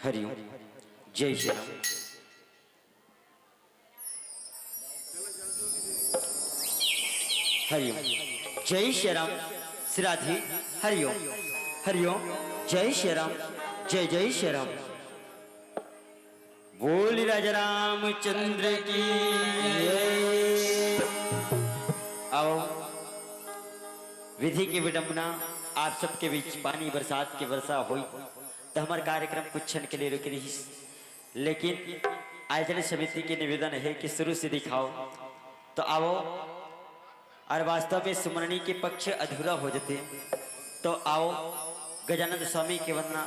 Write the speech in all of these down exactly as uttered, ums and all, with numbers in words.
हरिओम। जय श्री राम। हरिओम। जय श्री राम। श्राद्धे। हरिओम। हरिओम। जय श्री राम। जय जय श्री राम। बोल राजा रामचंद्र की जय। आओ, विधि की विडंबना, आप सबके बीच पानी बरसात की वर्षा होई, तो हमार कार्यक्रम कुछ क्षण के लिए रुक रही। लेकिन आयोजन समिति के निवेदन है कि शुरू से दिखाओ। तो आओ, और वास्तव में सुमरनी के पक्ष अधूरा हो जाते। तो आओ, गजानंद स्वामी के वंदना,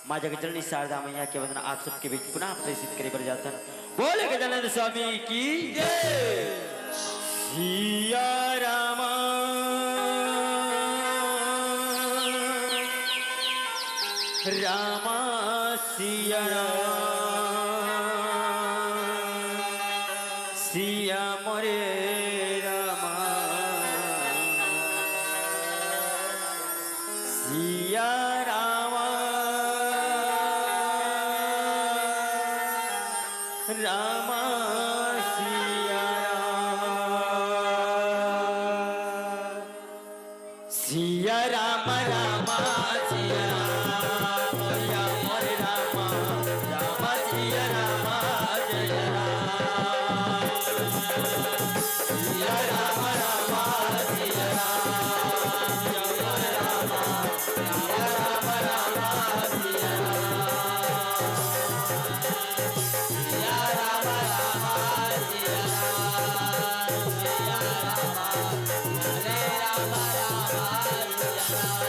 माँ जगजननी शारदा मैया के वंदना आप सबके बीच पुनः प्रेषित करे बर जातन। बोल गजानंद स्वामी की जय। सिया रामा, रामा सिया राम, सिया मोरे रामा, सिया रामा, रामा सिया राम। सिया राम राम सिया राम, सिया मोरे राम, राम सिया राम, जय राम। सिया राम राम सिया राम, सिया मोरे राम, सिया राम राम सिया राम। सिया राम राम सिया राम, सिया राम, हरे राम राम सिया राम।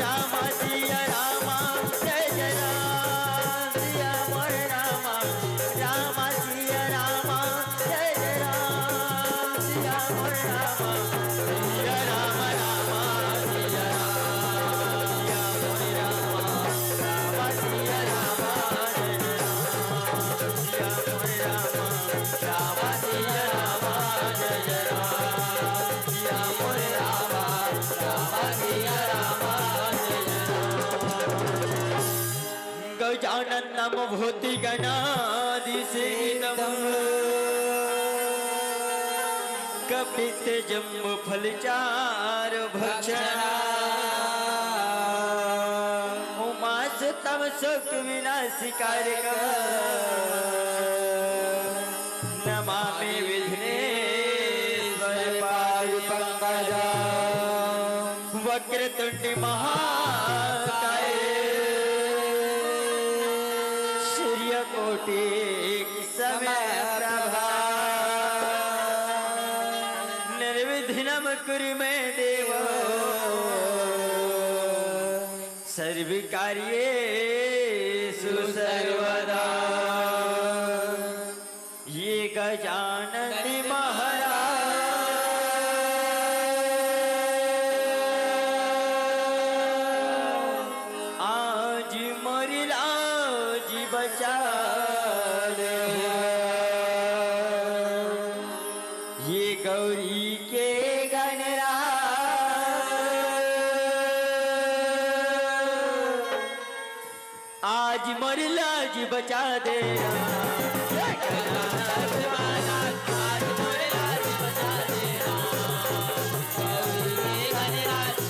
राम सिया राम, जय जय राम, सिया मोरे राम, राम सिया राम, जय जय राम, सिया मोरे राम, सिया राम राम, सिया राम, सिया मोरे राम, राम सिया राम, जय जय राम, सिया मोरे राम, राम सिया राम, जय जय राम, सिया मोरे राम, राम सिया राम, जय जय राम। गजाननम भूति गणादिसेवितम, कपित जम्बु फल चारु भक्षण, उमा सुतम शोक विनाशिकारक, नमामि विघ्नेश्वर पाद पंकज। वक्रतुंड महाकाय, सूर्यकोटि समय प्रभा, निर्विघ्नं कुरु मे देव, सर्वकार्येषु सर्वदा। ये गजानन महाराज, आज मोर लाज बचा ले। ये गौरी के गणराज, आज मोर लाज बचा दे। आज मोर लाज बचा दे। गौरी के गणराज,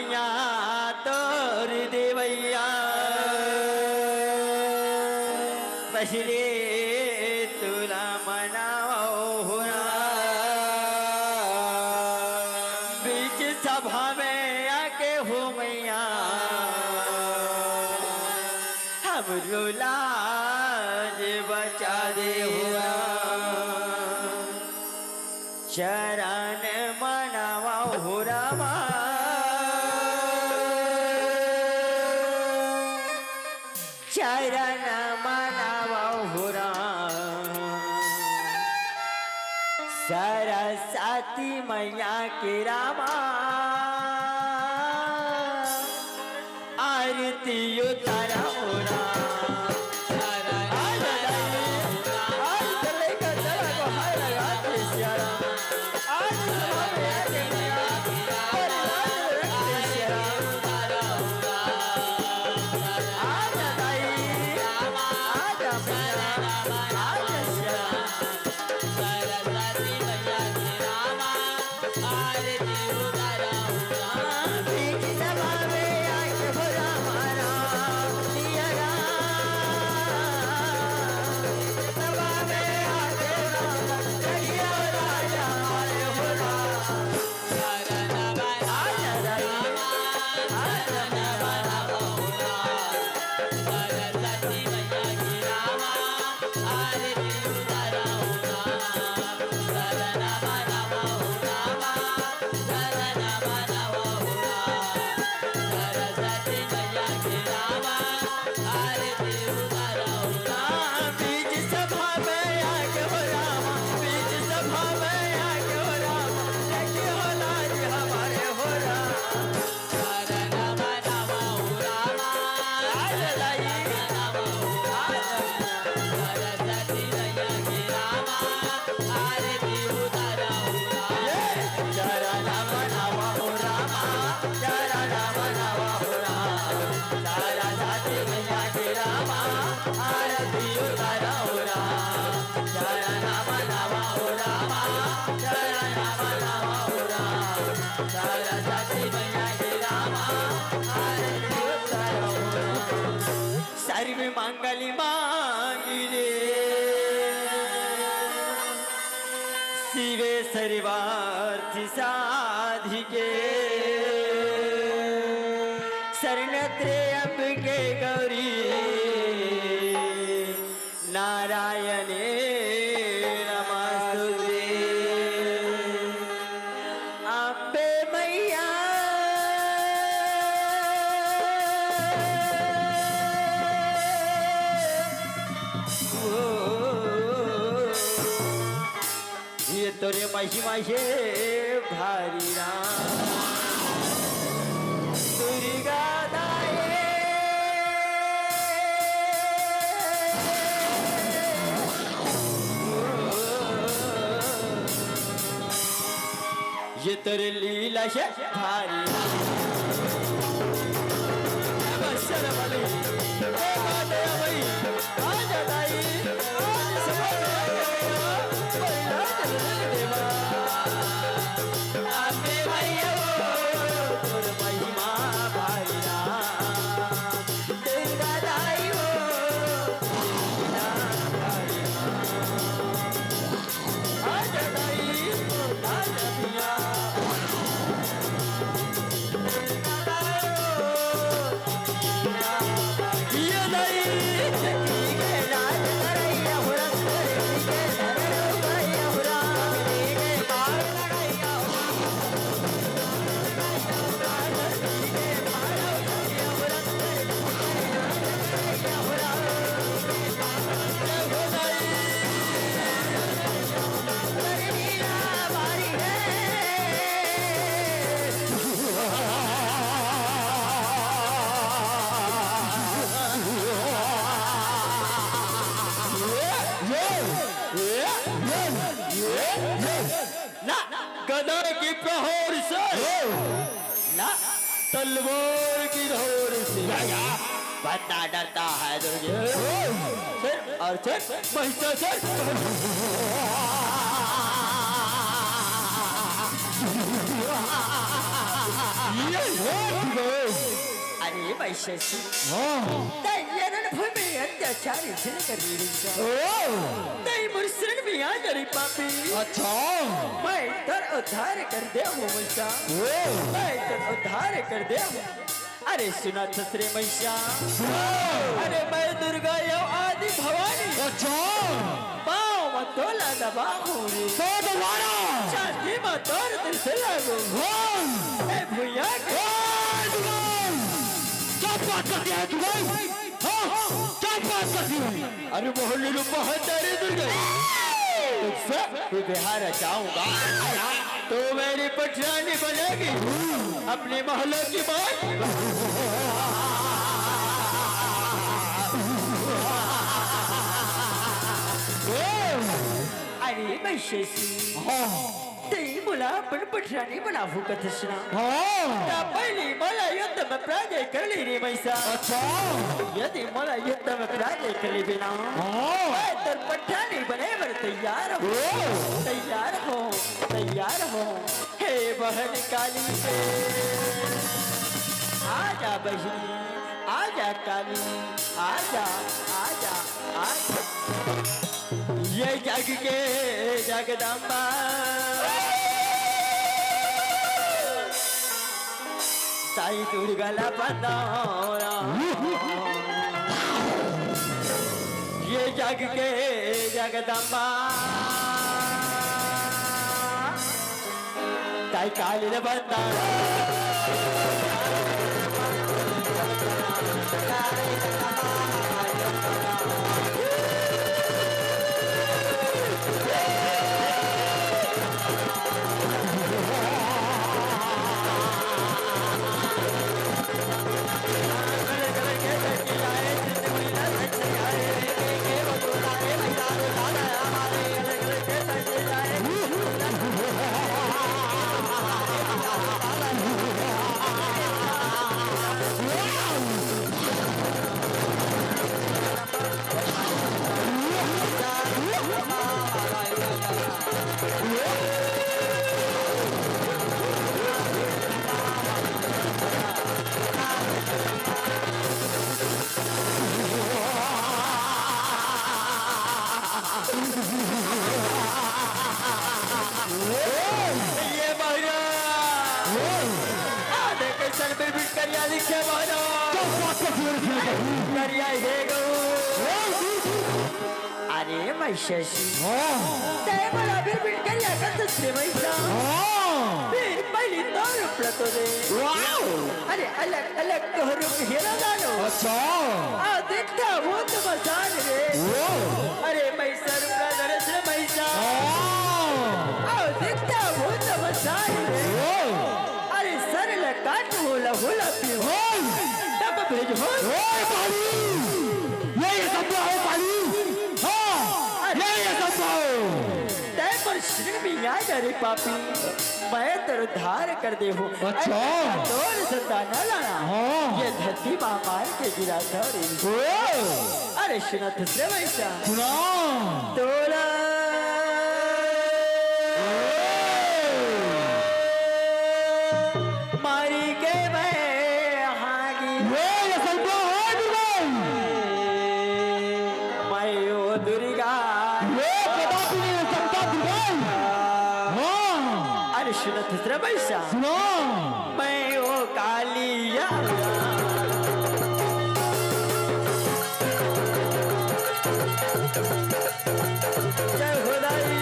या तोर देवैया, पहिले तुला मनावो हो राम। बीच सभा में आके हो मैया, हमरो लाज बचा दे हो राम। चरण मनावा हो रामा, चरण मनावा हो राम। सरस्वती मैया के रामा, आरती उतारा हो राम। आज दाई, आज चले का चला को हाय लगा के सियारा। आज सभा में आके मैया, परिवार में रख के सियारा। आज दाई, आज मैया, आज सियारा। सरस्वती मैया के रामा, आरती उतारा हो राम। बीच सभा में आके हो रामा राम, सिया राम। बीच सभा में आके हो रामा, जगिया राजा आए हो राम। सरस्वती मैया के रामा, सरस्वती मैया के रामा, आरती उतारा हो राम। सरना बनावा हो रामा, सरना बनावा हो राम। सरस्वती मैया के रामा, आरती उतारा हो राम। बीच सभा में आके हो रामा, बीच सभा में आके हो रामा, लेके हो लाज हमारे हो राम। सरना बनावा हो रामा, आज दाई। सरना बनावा हो रामा, सरस्वती मैया के रामा, आरती उतारा हो राम। ये चरण बनावा हो रामा, चरण बनावा हो राम। सरस्वती मैया के रामा, आरती उतारा हो राम। चरण बनावा हो रामा, चरण बनावा हो राम। सरस्वती मैया के रामा, आरती उतारा हो राम। सर्व मंगल मांगले शिवे सर्वार्थ साधिके शरण त्र्यंबके गौरी नारायणे नमस्तुते। अम्बे मैया ओ, ये तोरे महिमा हे भारी राम। दुर्गा दाई। ये तोरे लीला हे भारी। ए बस्सर वाली, ए बात है भाई, आ जा दाई, आज सभा में आ गया, परिणाम देवा। अबे भैया वो, तोर महिमा भारी राम, दुर्गा दाई वो, भारी राम। ना गदा की प्रहार से, ना तलवार की धार से। बंदा डरता है दुर्गे। सिर और सिर महिषासुर। ये हो ए भाई शशि, हाँ। तैं ये रणभूमि अत्याचारी झिन कर रही है। ओ। तैं मोर शरण में आ जा रे पापी। अच्छा। मैं तोर उद्धार कर देहूँ मइसा। ओ। मैं तोर उद्धार कर देहूँ। अरे सुनत हस रे मइसा। सुना। अरे मैं दुर्गा अउ आदि भवानी। अच्छा। पाँव म तोला दबाहूँ रे। तो दबाना। चांदी म तोर दिल से लागू। हाँ। ए भुइयाँ के। ए दुर्गा। क्या बात करती है दुर्गा? हाँ, क्या बात करती है? अरे मोहल्ले में बहुत सारे दुर्गा। तुझसे भी बिहार जाऊंगा। तो मेरी पटरानी बनेगी अपने महलों की माँ। अरे मैं शशि, हाँ। तैं मोला अपन पटरानी बनाहू कथस ना। हाँ। त पहिली मोला युद्ध में पराजय कर ले रे मइसा। अच्छा। यदि मोला युद्ध में पराजय कर लेबे ना, हाँ। मैं तोर पटरानी बने बर तैयार हूँ। ओ। तैयार हूँ, तैयार हूँ। हे बहन काली के, आजा बहिनी, आजा काली, आजा, आजा, आजा। ये जग के जगदम्बा, ताई दुर्गा ला बंदना। ये जग के जगदम्बा, ताई काली ला बंदना। ये भैया। आ देख, कैसन बिरबिट करिया दिखे भैया। करिया हे गो। अरे मैं शशि। हाँ। तैं मोला बिरबिट करिया कथस रे मइसा। हाँ। फिर पहिली तोर रूप ला तो दे। वाओ। अरे अलग अलग तोर रूप हेरा जानो। अच्छा। आ देखता वो तो मसान रे। वो। अरे मइसा रूप ला दरस रे मइसा। हाँ। आ देखता वो तो मसान रे। वो। अरे सर ला काट होला होला पियो। ओए। तब भेज हो। ओए काली। ये ये सब हो काली। हाँ। अरे। ये ये सब हो। तैं मोर शरण में आ जा रे पापी, मैं तोर उद्धार कर देहूँ। अच्छा। अरे तोर संतान लाना। हाँ। ये धरती माँ मार के गिरा था रे। ओ। अरे सुनत हस रे मइसा। सुना। तोला। मारी के मैं हागी। ये, ये सब तो है दुर्गा। मैं ओ दुर्गा। ये कदापि नहीं हो सकता दुर्गा। हाँ। अरे सुनत हस रे मइसा। सुना। मैं ओ कालिया। जय हो दाई।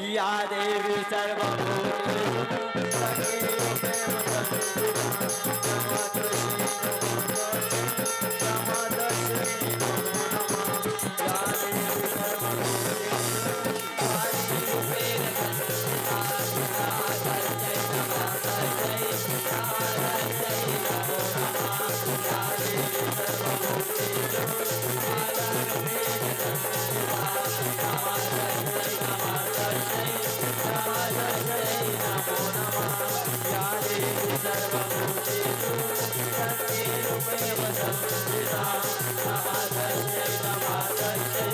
या देवी सर्वभूतेषु शक्तिरूपेण संस्थिता, नमस्तस्यै नमस्तस्यै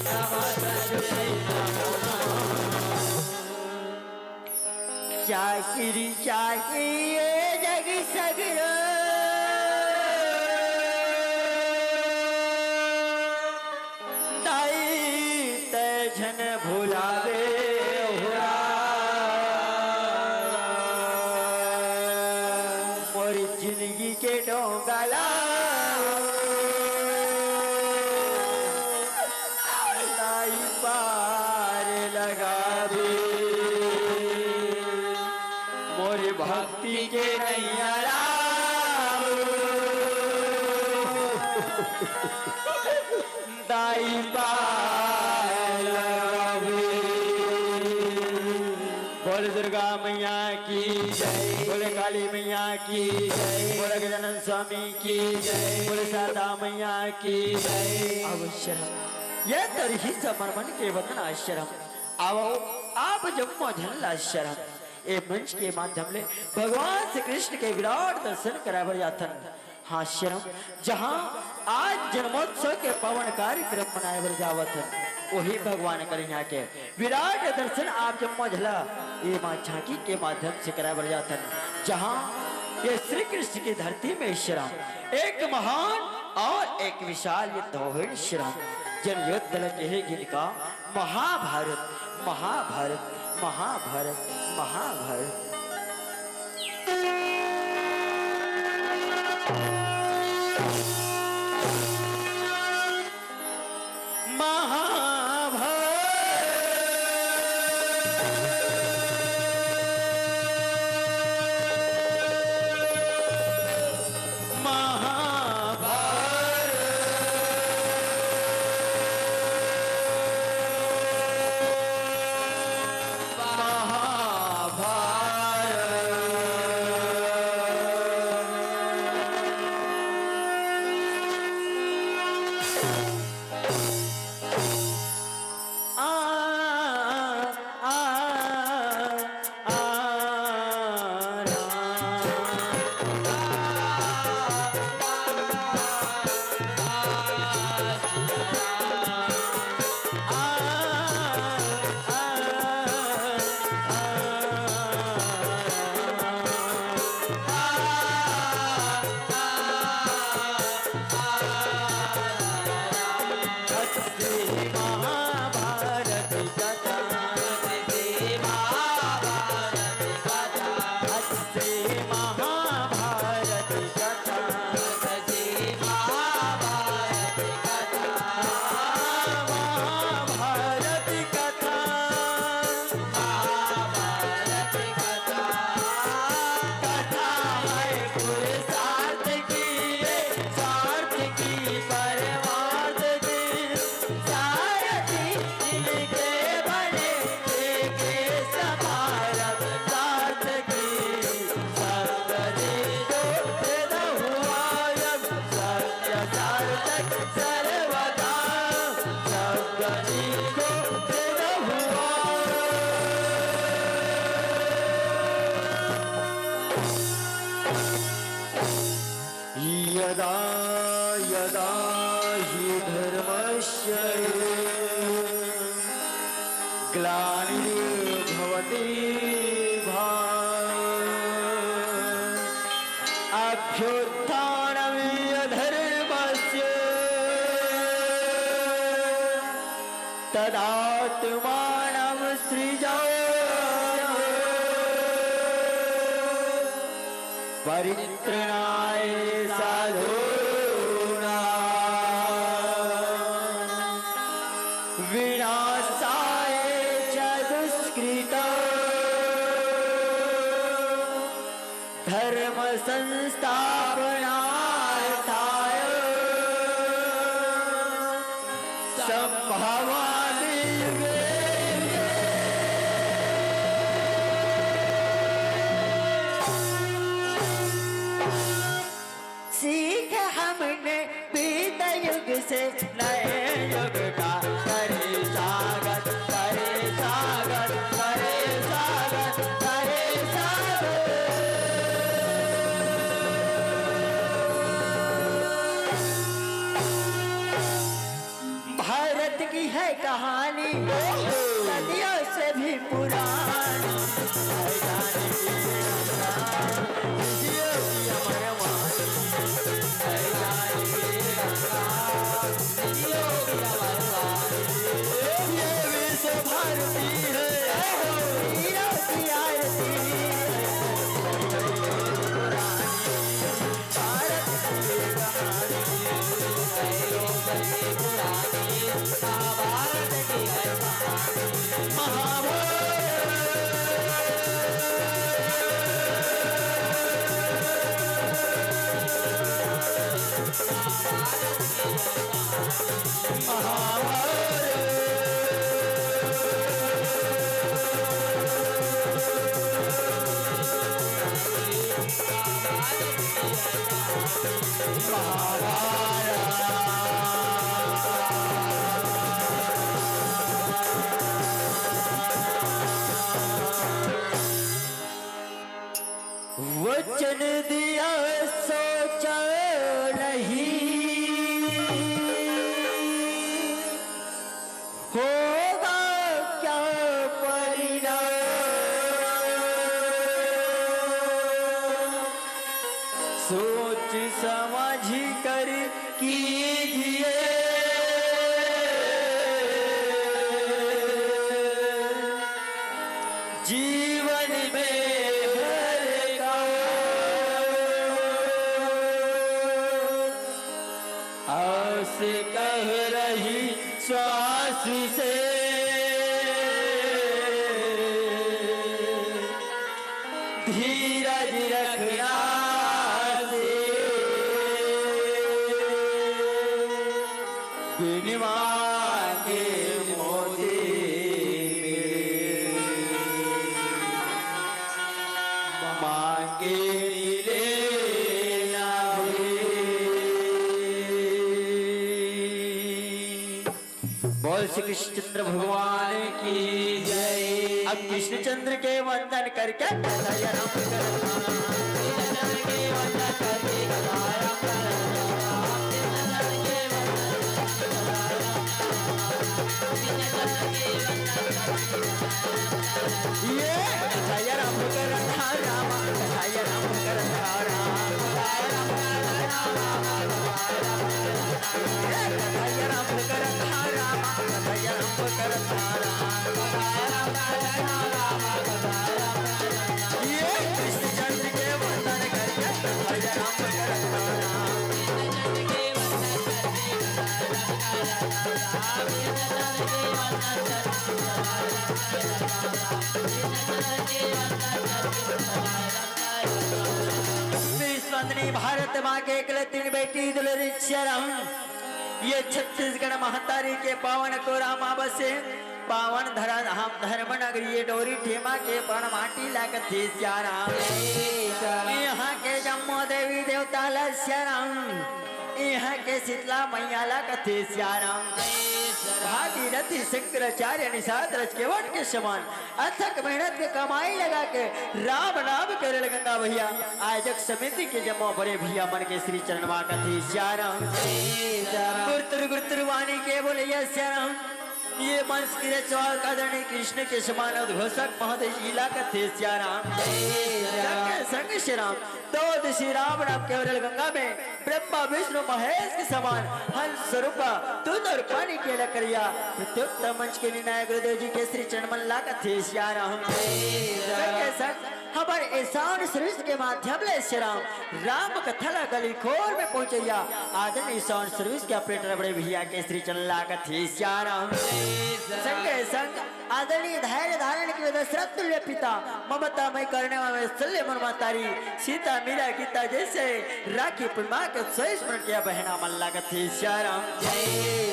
नमस्तस्यै नमो नमः। या देवी सर्वभूतेषु चाकरी चाहिए जग सगरो, दाई तै झन भुलावे हो राम। मोर जिंदगी के डोंगा ला दाई पार लगावे, मोर भक्ति के नैया राम दाई पार लगावे। बोल दुर्गा मैया की जय, बोल काली मैया की जय, बोल गजानन स्वामी की जय, बोल शारदा मैया की जय। अवश्य ये तरही समर्पण के वतन आश्रम। आवो आप जम्मो झन ला आश्रम। ए मंच के माध्यम ले भगवान श्री कृष्ण के विराट दर्शन कराए बर जाथन। हाँ आश्रम, जहाँ आज जन्मोत्सव के पावन कार्यक्रम मनाए बर जावत हन, वही भगवान करिहा के विराट दर्शन आप जम्मो झला ये माँ झांकी के माध्यम से कराए बर जाथन, जहाँ ये श्री कृष्ण की धरती में आश्रम एक महान और एक विशाल युद्ध होय आश्रम। जन युद्ध लगे हे जिनका महाभारत, महाभारत, महाभारत, महाभारत। महाभारत। महाभारत। महाभारत। आ, आ, आ, राम। यदा यदा हि धर्मस्य ग्लानिर्भवति भारत, अभ्युत्थानम् अधर्मस्य तदात्मानं सृजाम्यहम्। परित्राणाय साधूनां विनाशाय च दुष्कृताम्। धर्म संस्थापनार्थाय संभवामि युगे युगे। सीख हमने बीते युग से नए युग का, करे स्वागत, करे स्वागत, करे स्वागत, करे स्वागत। भारत की है कहानी सदियों से भी पुरानी। ये विश्व भारती है, वीरों की आरती। भारत की कहानी, महाभारत। वचन दिया सोचा नहीं, होगा क्या परिणाम। सोच समझ कर कीजिए जीवन में हर काम। आस कह रही श्वास से, धीरज रखना से बिन मांगे मोती मिले, मांगे मिले ना। बोल श्री कृष्णचंद्र भगवान की जय। अब कृष्णचंद्र के वंदन करके ये जय राम कर राम, जय राम कर राम। विश्वंदिनी भारत माँ के एकलौती बेटी दुलरी चरण, ये छत्तीसगढ़ महतारी के पावन कोरा मा बसे, पावन धरा धाम धर्म नगरी ये डोरी टेमा के पावन माटी ला कथे सियाराम। यहाँ के जम्मो देवी देवता ला सियाराम, यहाँ के शीतला मैया ला कथे सियाराम। भागीरथी शंकराचार्य निषाद रच के वट के समान अथक मेहनत के कमाई लगा के राम नाम के रेल गंगा भैया आयोजक समिति के जम्मो बड़े भैया मन के श्री चरण मा कथे सियाराम। गुरुतुर गुरुतुर वाणी के बोले ये सियाराम। ये मंच की रचवा आदरणीय कृष्ण के समान उद्घोषक महोदय जी ला कथे सियाराम। संग संग श्री राम तो श्री राम नाम के रेल गंगा में ब्रह्मा विष्णु महेश के समान हंस स्वरूपा दूध और पानी के लकड़िया प्रत्युत्तम मंच के निर्णायक गुरुदेव जी के श्री चरण मन ला कथे सियाराम। संगे संग हमारे एहसान सर्विस के माध्यम ले सियाराम राम कथा ला गली खोर में पहुंचैया आदरणीय एहसान सर्विस के ऑपरेटर बड़े भैया के श्री चरण ला कथे सियाराम। संगे संग आदरणीय धैर्य धारण के दशरथ तुल्य पिता, ममता मई करने वाले शल्य मन महतारी, सीता मीरा गीता जैसे राखी पूर्णिमा के सही स्मरण किया बहना मन लागत हे सियाराम।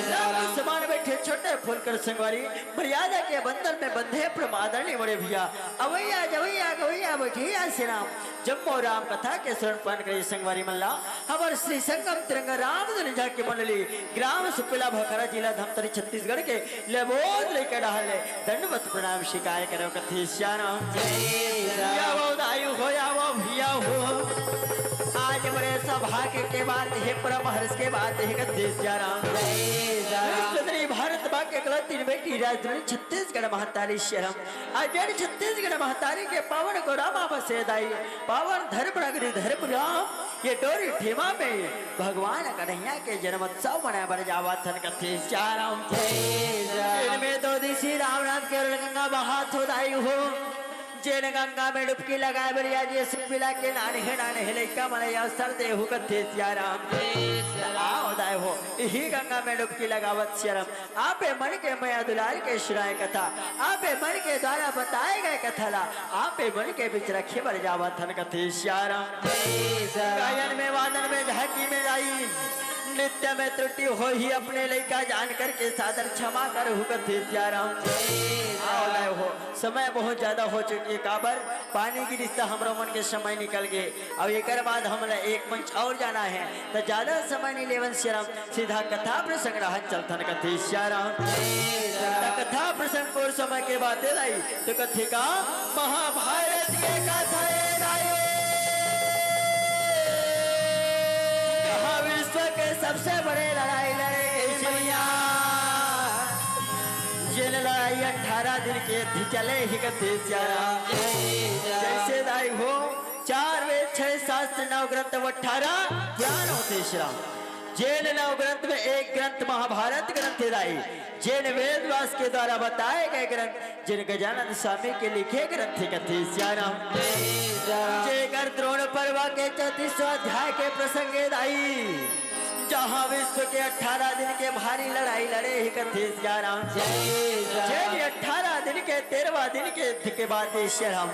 राम के समान बैठे छोटे फूल कर संगवारी, मर्यादा के बंधन में बंधे परम आदरणीय बड़े भैया, अवैया जवैया गवैया बैठे या श्री राम। जम्मो राम कथा के श्रवण पान करे संगवारी मन ला, हमर श्री संगम तिरंगा राम धुन झांकी मंडली, ग्राम सुपेला भखरा, जिला धमतरी, छत्तीसगढ़ के ले बोध लेके डहल ले दंडवत प्रणाम स्वीकार करो कथे सियाराम। जय राम। या वो दायु हो, या वो भैया हो, आज बड़े सौभाग्य के बात हे, परम हर्ष के बात हे कथे सियाराम। जय राम। विश्व धरी भारत माँ के एकलौती बेटी राजधानी छत्तीसगढ़ महतारी सियाराम। आज छत्तीसगढ़ महतारी के पावन गोरामा बसे दाई, पावन धर्म नगरी धर्म ग्राम, ये डोरी ठेमा में भगवान कन्हैया के जन्मोत्सव मनाए बर जावत हन कथे सियाराम। जय राम। इनमें दो दिशी राम नाम के गंगा बहात हो दाई हो, जेन गंगा में डुबकी लगाए बर या जे सुपिला के नान्हे नान्हे लइका मन ला अवसर देहू कथे सियाराम। जय राम। आओ दाई हो, इही गंगा में डुबकी लगावत सियाराम। आपे मन के मया दुलार के सुनाए कथा, आपे मन के द्वारा बताए गए कथा ला, आपे मन के बीच रखे बर जावत हन कथे सियाराम। जय राम। गायन में, वादन में, झांकी में दाई, नृत्य में त्रुटि होही अपने लइका जान करके सादर क्षमा करहू कथे सियाराम। जय राम। आओ दाई हो, समय बहुत ज्यादा हो चुकी है, काबर पानी गिरिस त हमरो मन के समय निकल गे। अब एकर बाद हमला एक मंच और जाना है, त ज्यादा समय नहीं लेवन सियाराम, सीधा कथा प्रसंग रहत चलथन कथे सियाराम। त कथा प्रसंग कोन समय के बात हे दाई, त कथे का महाभारत के कथा हे दाई। जहाँ विश्व के सबसे बड़े लड़ाई लड़े गई भैया, ये लड़ाई अठारह दिन के थी चले ही कथे सियाराम। जैसे दाई हो, चार वेद, छह शास्त्र, नौ ग्रंथ अउ अठारह पुराण होथे सियाराम। जेन नौ ग्रंथ में एक ग्रंथ महाभारत ग्रंथ हे दाई, जेन वेद व्यास के द्वारा बताए गए ग्रंथ, जेन गजानंद स्वामी के लिखे ग्रंथ हे कथे सियाराम। जेकर द्रोण पर्व के चौंतीसवाँ अध्याय के प्रसंग हे दाई, जहाँ विश्व के अठारह दिन के भारी लड़ाई लड़े ही कथे सियाराम। जेन अठारह दिन के, तेरहवाँ दिन के युद्ध के बात हे सियाराम,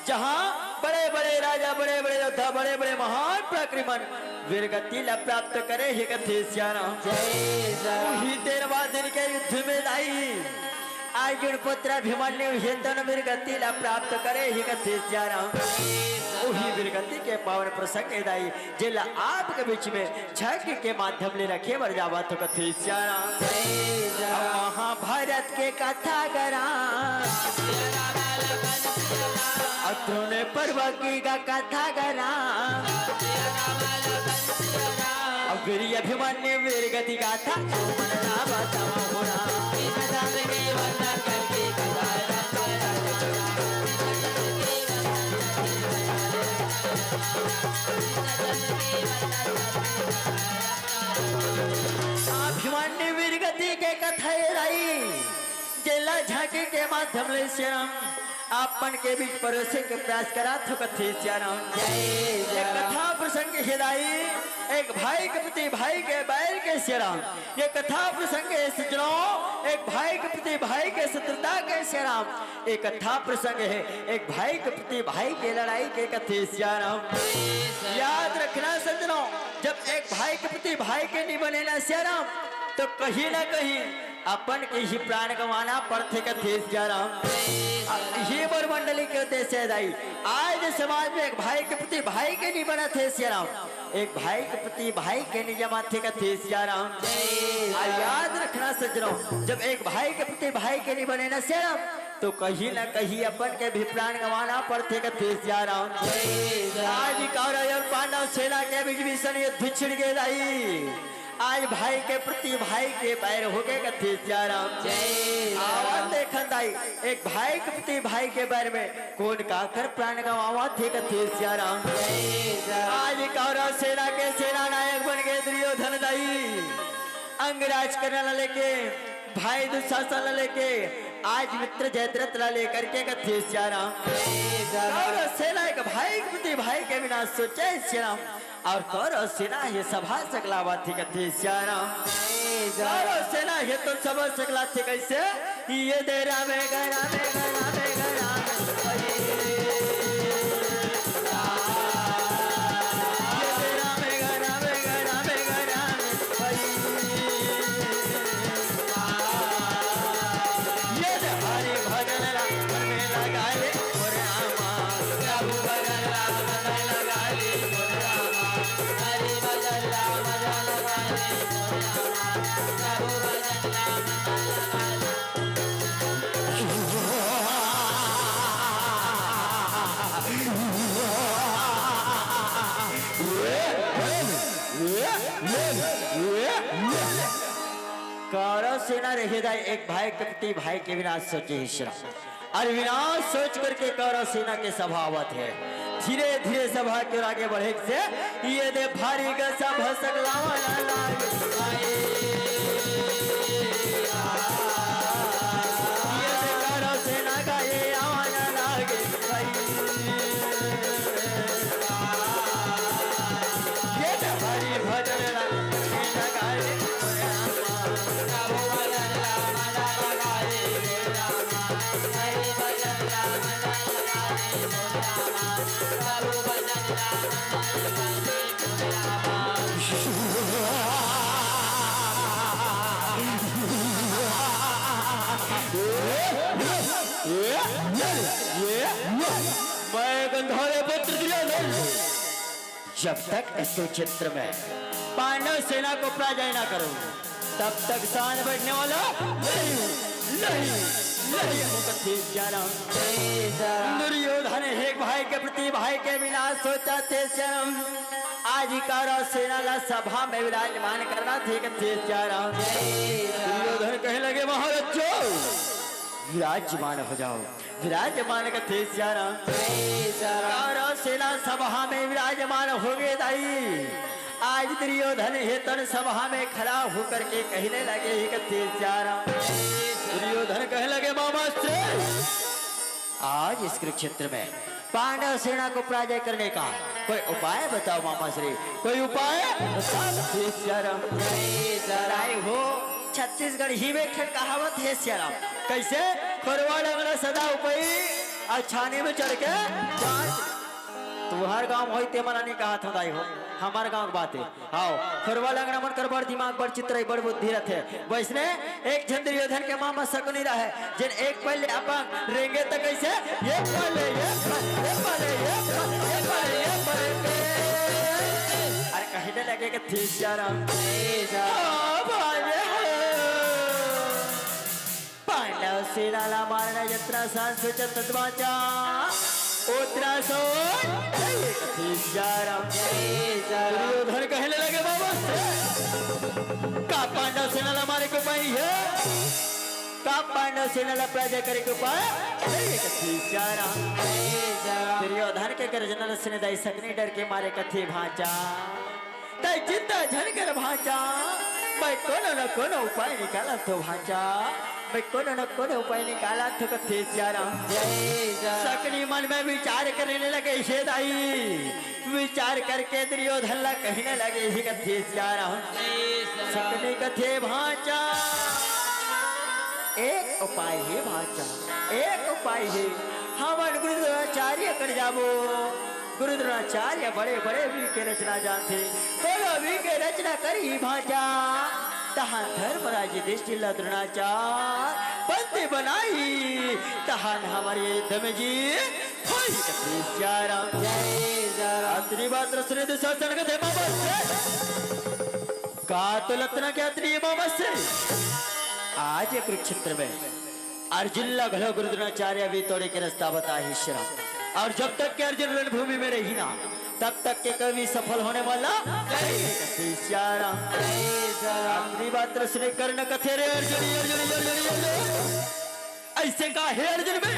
जहाँ बड़े-बड़े राजा, बड़े-बड़े योद्धा, बड़े-बड़े महान पराक्रमी मन वीरगति ला प्राप्त करे हे कथे सियाराम। जय राम। उही तेरहवाँ दिन के युद्ध में दाई, अर्जुन पुत्र अभिमन्यु हे तन वीरगति ला प्राप्त करे हे कथे सियाराम। उही वीरगति के पावन प्रसंग हे दाई, जेला आपके बीच में झांकी के माध्यम ले रखे बर जावत हो कथे सियाराम। जय राम। महाभारत के कथा करा, अउ द्रोण पर्व की का कथा करा, अउ वीर अभिमन्यु वीर गति गाथा, मन ना बताओ हो राम। अभिमन्यु वीर गति के कथा हे दाई, जेला झांकी के माध्यम ले सियाराम आप मन के बीच परोसे के प्रयास करात हो कथे सियाराम। जय ये राम। कथा प्रसंग हे दाई, एक भाई के प्रति भाई के बैर के सियाराम। ये कथा प्रसंग हे सज्जनों, एक भाई के प्रति भाई के शत्रुता के सियाराम। ये कथा प्रसंग हे एक भाई के प्रति भाई के लड़ाई के कथे सियाराम। याद रखना सज्जनों, जब एक भाई के प्रति भाई के नहीं बने ना सियाराम, तो कहीं ना कहीं अपन के ही प्राण गंवाना पड़थे कथे सियाराम। अब ये बर मंडली के उद्देश्य हे दाई, आज समाज में एक भाई के प्रति भाई के नहीं बनत हे सियाराम, एक भाई के प्रति भाई के नहीं जमाथे कथे सियाराम। आ याद रखना सज्जनों, जब एक भाई के प्रति भाई के नहीं बने ना सियाराम, तो कहीं ना कहीं अपन के भी प्राण गंवाना पड़थे कथे सियाराम। आज कौरव अउ पांडव सेना के बीच भीषण युद्ध छिड़ गे दाई। आज भाई के प्रति भाई के बैर हो गे कथे सियाराम। जय राम। आवा देखन दाई, एक भाई के प्रति भाई के बैर में कोन काकर प्राण गंवावत हे कथे सियाराम। जय राम। आज कौरव सेना के सेना नायक बन गे दुर्योधन दाई, अंगराज कर्ण ला लेके, भाई दुशासन ला लेके, आज मित्र जयद्रथ ला लेकर के कथे सियाराम। कौरव सेना एक भाई के प्रति भाई के विनाश सोचे सियाराम। अउ कौरव सेना हे सभा सकला आवत हे कथे सियाराम। कौरव सेना हे तो सभा सकला थे कइसे? ये दे रामे गा रामे गा रामे गा रामे। ये दे रामे गा रामे गा रामे गा रामे। ये दे हरि भजन ला मन में लगा ले मोर रामा। प्रभु भजन ला मन में लगा ले मोर रामा। हरि भजन ला मन में लगा ले मोर रामा। प्रभु भजन ला मन में लगा ले। कौरव सेना रहे दाई एक भाई के प्रति भाई के विनाश सोचे हे सियाराम। अउ विनाश सोच करके कौरव सेना के सभा आवत हे। धीरे धीरे सभा के ओर आगे बढ़े से ये दे भारी गा सभा सकला वाला लागे। ये दे कौरव सेना गा ये आवा ना लागे। ये दे हरि भजन ला मन में लगा ले। मैं गंधर्व पुत्र दुर्योधन जब तक इस कुरुक्षेत्र में पांडव सेना को पराजय ना करूं, तब तक शांत बैठने वाला नहीं हूं, नहीं, नहीं हूं कथे सियाराम। दुर्योधन एक भाई के प्रति भाई के विनाश सोचथे सियाराम। आज ही कौरव सेना ला सभा में विराजमान करना थे कथे सियाराम। दुर्योधन कहे लगे, महाराज, विराजमान हो जाओ। विराजमान कथे सियाराम। कौरव सेना सभा में विराजमान हो गे दाई। आज दुर्योधन हे तन सभा में खड़ा होकर के कहने लगे हे कथे सियाराम। दुर्योधन कहे लगे, मामा श्री, आज इस कुरुक्षेत्र में पांडव सेना को पराजय करने का कोई उपाय बताओ मामा श्री, कोई उपाय बताओ कथे सियाराम। राय हो, छत्तीसगढ़ ही में एक ठन कहावत हे सियाराम। कइसे? खोरवा लंगड़ा सदा उपई, अउ छानी में चढ़ के जान। तुंहर गांव होही ते मन नी कहत हों दाई हो, हमर गांव के बात हे। हाव, खोरवा लंगड़ा मन कर बड़ दिमाग, बड़ चित रही, बड़ बुद्धि रथे। वइसने एक झन दुर्योधन के मामा शकुनी रहे, जेन एक पैर ले अपन रेंगे त कइसे? एक पैर ले, एक पैर, एक पैर ले, एक पैर, एक पैर ले, एक पैर ले। अरे कहने लगे कथे सियाराम। हाँ, भाई, हाँ। पांडव सेना ला मारना जतना सान सोचत बांचा, ओतना सोच। जय कथे सियाराम। दुर्योधन कहने लगे, बाबा से, का पांडव सेना ला मारे के उपाय हे? का पांडव सेना ला पराजय करे के उपाय? जय कथे सियाराम। दुर्योधन के गर्जना सुने दाई शकुनी डर के मारे कथे भांचा। तैं चिंता झन कर भांचा, मैं कोनो न कोनो उपाय निकालत हों भांचा, मैं कोनो न कोनो उपाय निकालत हों कथे सियाराम। शकुनी मन में विचार करने लगे, हे दाई, विचार करके दुर्योधन ला कहने लगे हे कथे सियाराम। शकुनी कथे भांचा, एक उपाय हे भांचा, एक उपाय हे, हमन गुरु द्रोणाचार्य कर जाबो। गुरु द्रोणाचार्य बड़े बड़े वीर के रचना जानथे। कोनो वीर के रचना करही भांचा, तहान धर्मराज युधिष्ठिर ला द्रोणाचार्य बंदी बनाही, तहान हमर युद्ध में जीत होही कथे सियाराम। अतनी बात सुने दुशासन कथे मामा से, का तो लतना के अतनी मामा से, आज ये कुरुक्षेत्र में अर्जुन ला घलो गुरु द्रोणाचार्य वीर तोड़े के रस्ता बताही सियाराम। अउ जब तक के अर्जुन रणभूमि में रही ना, तब तक के कभी सफल होने वाला नहीं। कथे सियाराम। अतनी बात सुने कर्ण कथे, रे अर्जुन, अर्जुन, अर्जुन, अर्जुन, अइसे का हे अर्जुन में?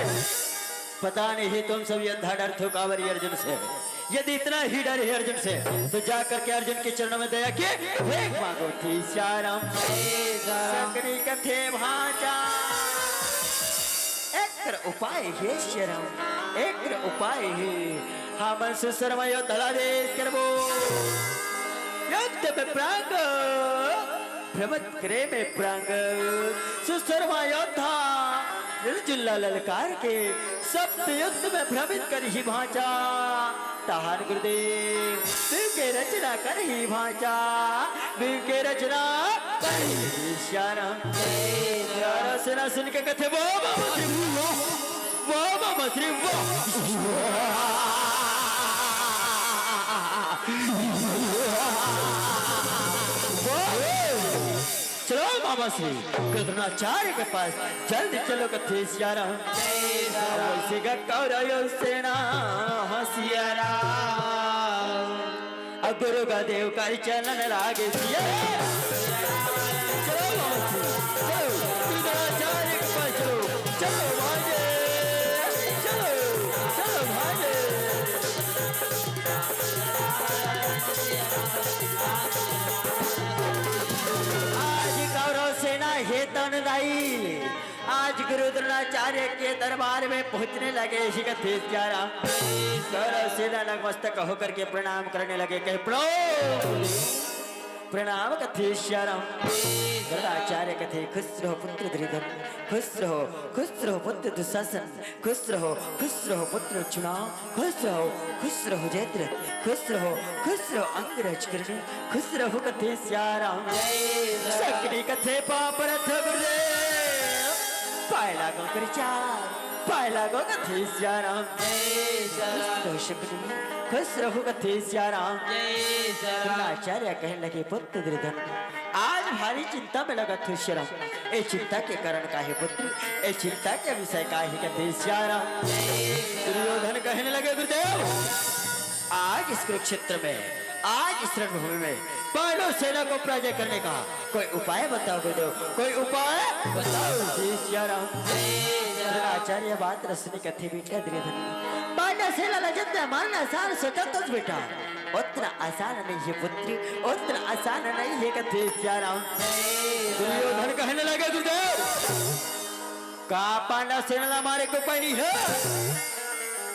पता नहीं तुम सब ये अंधा डरथो काबर अर्जुन से। यदि इतना ही डर हे अर्जुन से, तो जा करके अर्जुन के चरणों में दया के भीख मांगो कथे सियाराम। शकुनी कथे भांचा, उपाय हे सियाराम, एक उपाय हे। हमन सुशर्मा योद्धा ला आदेश करबो। युद्ध में प्रांग भ्रमित करे में प्रांग। सुशर्मा योद्धा अर्जुन ला ललकार के सप्त युद्ध में भ्रमित करही भांचा। तहान गुरुदेव, शिव के रचना करही भांचा, शिव के रचना करही सियाराम। सियाराम सेना सुन के कथे, "वाह, वाह, वाह, वाह, वाह, वाह, श्री वाह।" चलो मामा श्री द्रोणाचार्य के पास जल्द चलो कथे सियाराम। वैसे का कौरव सेना हंसियारा अब गुरु का देव कर चलन लागे सियाराम। चलो मामा श्री, चलो, द्रोणाचार्य के पास चलो, चलो भांजे, चलो, चलो भांजे। आज कौरव सेना हेतन दाई, आज गुरु द्रोणाचार्य के दरबार में पहुंचने लगे। इसी का तेज प्यारा कौरव सेना नतमस्तक होकर के प्रणाम करने लगे। कहे, "प्रणाम।" प्रणाम कथे सियाराम। द्रोणाचार्य कथे, "खुश रहो पुत्र दुर्योधन, खुश रहो, खुश रहो पुत्र दुशासन, खुश रहो, खुश रहो पुत्र अर्जुना, खुश रहो, खुश रहो जयद्रथ, खुश रहो, खुश रहो अंगरक्षकगण, खुश रहो कथे सियाराम।" शकुनी कथे, "पाप रथ गुरुदेव, पाय लागो करिचार, पाय लागो कथे सियाराम।" खुश रहो शकुनी, खुश रहो कथे सियाराम। द्रोणाचार्य कहने लगे, "पुत्र दुर्योधन, आज भारी चिंता में लगत हो सियाराम। ए चिंता के कारण का हे पुत्र? ए चिंता के विषय का हे कथे सियाराम?" दुर्योधन कहने लगे, "गुरुदेव, आज इस कुरुक्षेत्र में, आज इस रणभूमि में पांडव सेना को पराजय करने का कोई उपाय बताओ गुरुदेव, कोई उपाय बताओ।" जय सियाराम। द्रोणाचार्य बात रसनी कथे, "बेटा दुर्योधन, पांडव सेना ला जितना मारना आसान सोचा तो बेटा, उतना आसान नहीं है पुत्र, उतना आसान नहीं है कथे सियाराम।" दुर्योधन कहने लगे, "गुरुदेव, का पांडव सेना ला मारे के उपाय नहीं है?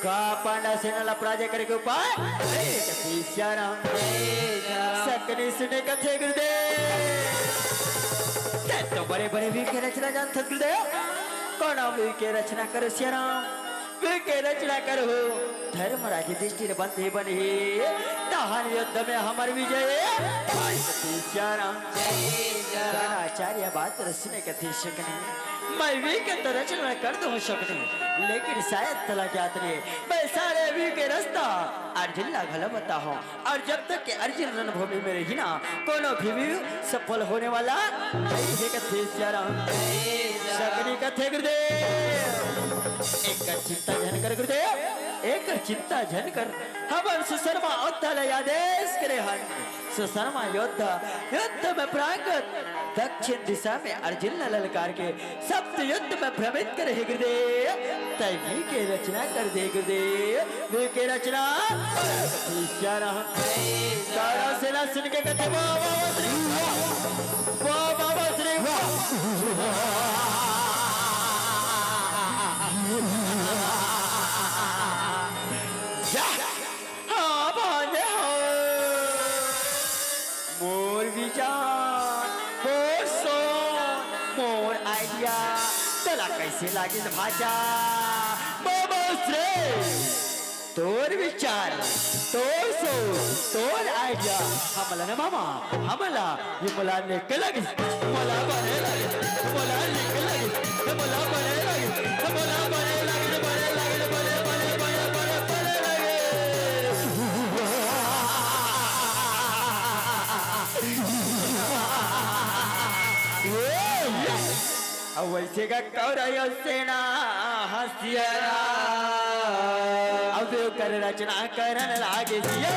का पांडव सेना ला पराजय करे के उपाय नहीं है कथे सियाराम?" शकुनी सुने कथे, "गुरुदेव, ते तो बड़े बड़े वीर के रचना जानथस गुरुदेव, कोनो वीर के रचना करो सियाराम।" वीर के रचना करहु, धर्मराज युधिष्ठिर बंदी बनही, तहन युद्ध में हमर विजय होई कथे सियाराम। द्रोणाचार्य बात रसने कथे शकुनी, "मैं वीर के तो रचना कर दूं शकुनी, लेकिन शायद तोला ज्ञात नहीं, मैं सारे वीर के रास्ता अर्जुन ला घलो बताहूं।" और जब तक के अर्जुन रणभूमि में रही ना, कोनो भी वीर सफल होने वाला नहीं है कथे सियाराम। शकुनी कथे गुरुदेव, एकर चिंता झन कर गुरुदेव, एकर चिंता झन कर। हमन सुशर्मा योद्धा ला आदेश करे हन। सुशर्मा योद्धा युद्ध में प्रांगत दक्षिण दिशा में अर्जुन ला ललकार के सप्त युद्ध में भ्रमित करे हे गुरुदेव, तै वीर के रचना कर दे गुरुदेव, वीर के रचना। कौरव सेना सुन के कथे, "वाह, वाह, वाह, श्री वाह, वाह, वाह, वाह, श्री वाह।" या। हाँ, भांजे हो। मोर विचार, मोर सोच, मोर idea, तोला कैसे लागिस भांजा? बाबा श्री, तोर विचार, तोर सोच, तोर idea, हमला न मामा, हमला ये मोला निक लगिस, मोला बने लगिस, मोला निक लगिस, मोला बने लगिस, मोला बने लगिस, बने लगिस, बने, बने, बने, बने, बने लगिस। अब वैसे का कौरव सेना हंसिया, अब ओकर रचना करन लागे सिया।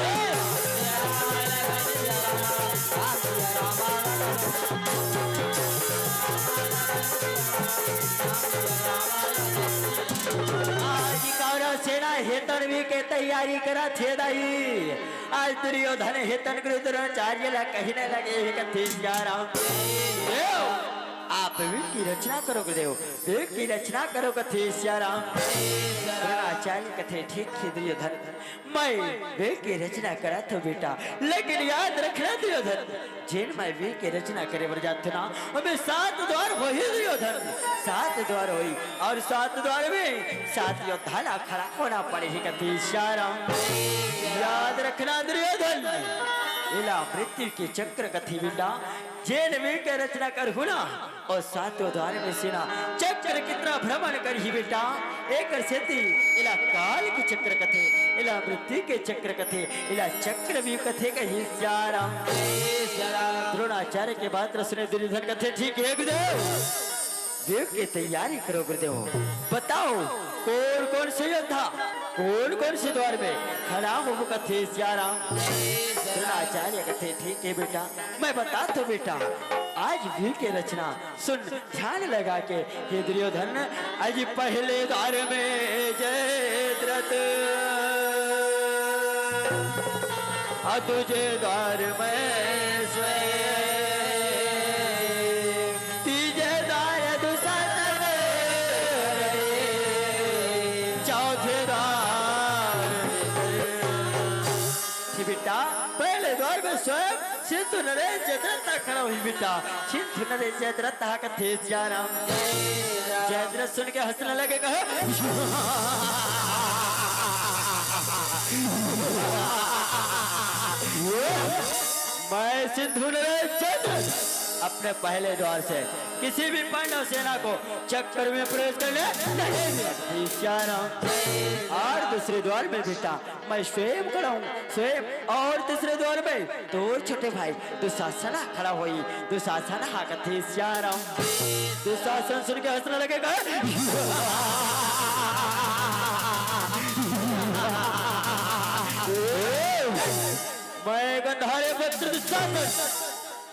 आज कौरव सेना हेतन वीर के तैयारी करत हे दाई। आज दुर्योधन हेतन गुरु द्रोणाचार्य ला कहिने लगे हे कथे सिया राम। आप वेद की रचना करो गुरुदेव, वेद की रचना करो कथे सियाराम। द्रोणाचार्य कथे, ठीक हे दुर्योधन, मैं वेद की रचना करत हों बेटा, लेकिन याद रखना दुर्योधन, जेन मैं वेद की रचना करे बर जात हों ना, ओमे सात द्वार होही दुर्योधन, सात द्वार होही, अउ सात द्वार में सात योद्धा ला खड़ा होना पड़ही कथे सियाराम। याद रखना दुर्योधन, एला मृत्यु के चक्र कथे बेटा, जेन वेद के रचना करहू ना, अउ सातों द्वार में सेना चक्र के तरह भ्रमण करही बेटा। एकर सेती एला काल के चक्र कथे, एला मृत्यु के चक्र कथे, एला चक्रव्यूह कथे कहे सियाराम। द्रोणाचार्य के बात ल सुने दुर्योधन कथे, ठीक हे गुरुदेव, वेद के तैयारी करो गुरुदेव। बताओ, कोन कोन से योद्धा, कोन कोन से द्वार में खड़ा होहूं कथे सियाराम। द्रोणाचार्य कथे, ठीक हे बेटा, मैं बतात हों बेटा, आज वेद के रचना सुन ध्यान लगा के। हे दुर्योधन, आज पहले द्वार में जयद्रथ, अउ दूजे द्वार में स्वयं, तीजे द्वार दुशासन, चौथे द्वार। हे बेटा, पहले द्वार में स्वयं सिंधु नरेश जयद्रथ खड़ा होही बेटा। सिंधु नरेश जयद्रथ कथे सियाराम। जयद्रथ सुन के हंसने लगे, कहे, मैं सिंधु नरेश जयद्रथ अपने पहले द्वार से किसी भी पांडव सेना को चक्कर में प्रवेश करने नहीं दूंगा। सियाराम। अउ दूसरे द्वार में बेटा मैं स्वयं खड़ा हूँ, स्वयं। अउ तीसरे द्वार में तोर छोटे भाई दुशासन खड़ा होही, दुशासन कथे सियाराम। दुशासन सुन के हंसने लगे, कहे, मैं गांधार पुत्र दुशासन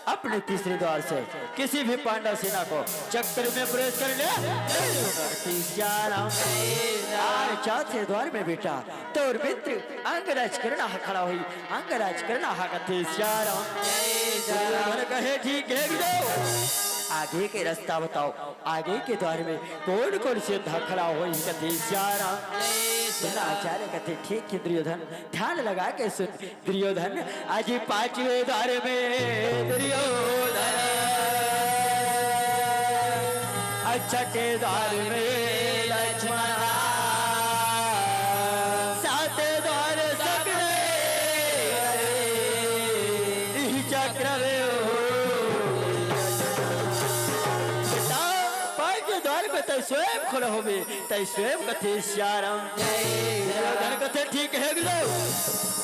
अपने तीसरे द्वार से किसी भी पांडव सेना को चक्कर में प्रवेश करने नहीं दूंगा। सियाराम। अउ चौथे द्वार में बेटा तोर मित्र अंगराज कर्ण खड़ा होही, अंगराज कर्ण कथे सियाराम। दुर्योधन कहे, ठीक हे गुरुदेव, आगे के रास्ता बताओ, आगे के द्वार में कोन कोन से योद्धा खड़ा होही कथे सियाराम। द्रोणाचार्य कथे, ठीक हे दुर्योधन, ध्यान लगा के सुन। दुर्योधन, आज पांचवे द्वार में दुर्योधन, अउ छठे द्वार में लक्ष्मण, सातवें द्वार शकुनि, इही चक्रव्यूह। बेटा, पांचवें द्वार में तैं स्वयं खड़ा होबे, तैं स्वयं कथे सियाराम। दुर्योधन कथे, ठीक हे गुरुदेव,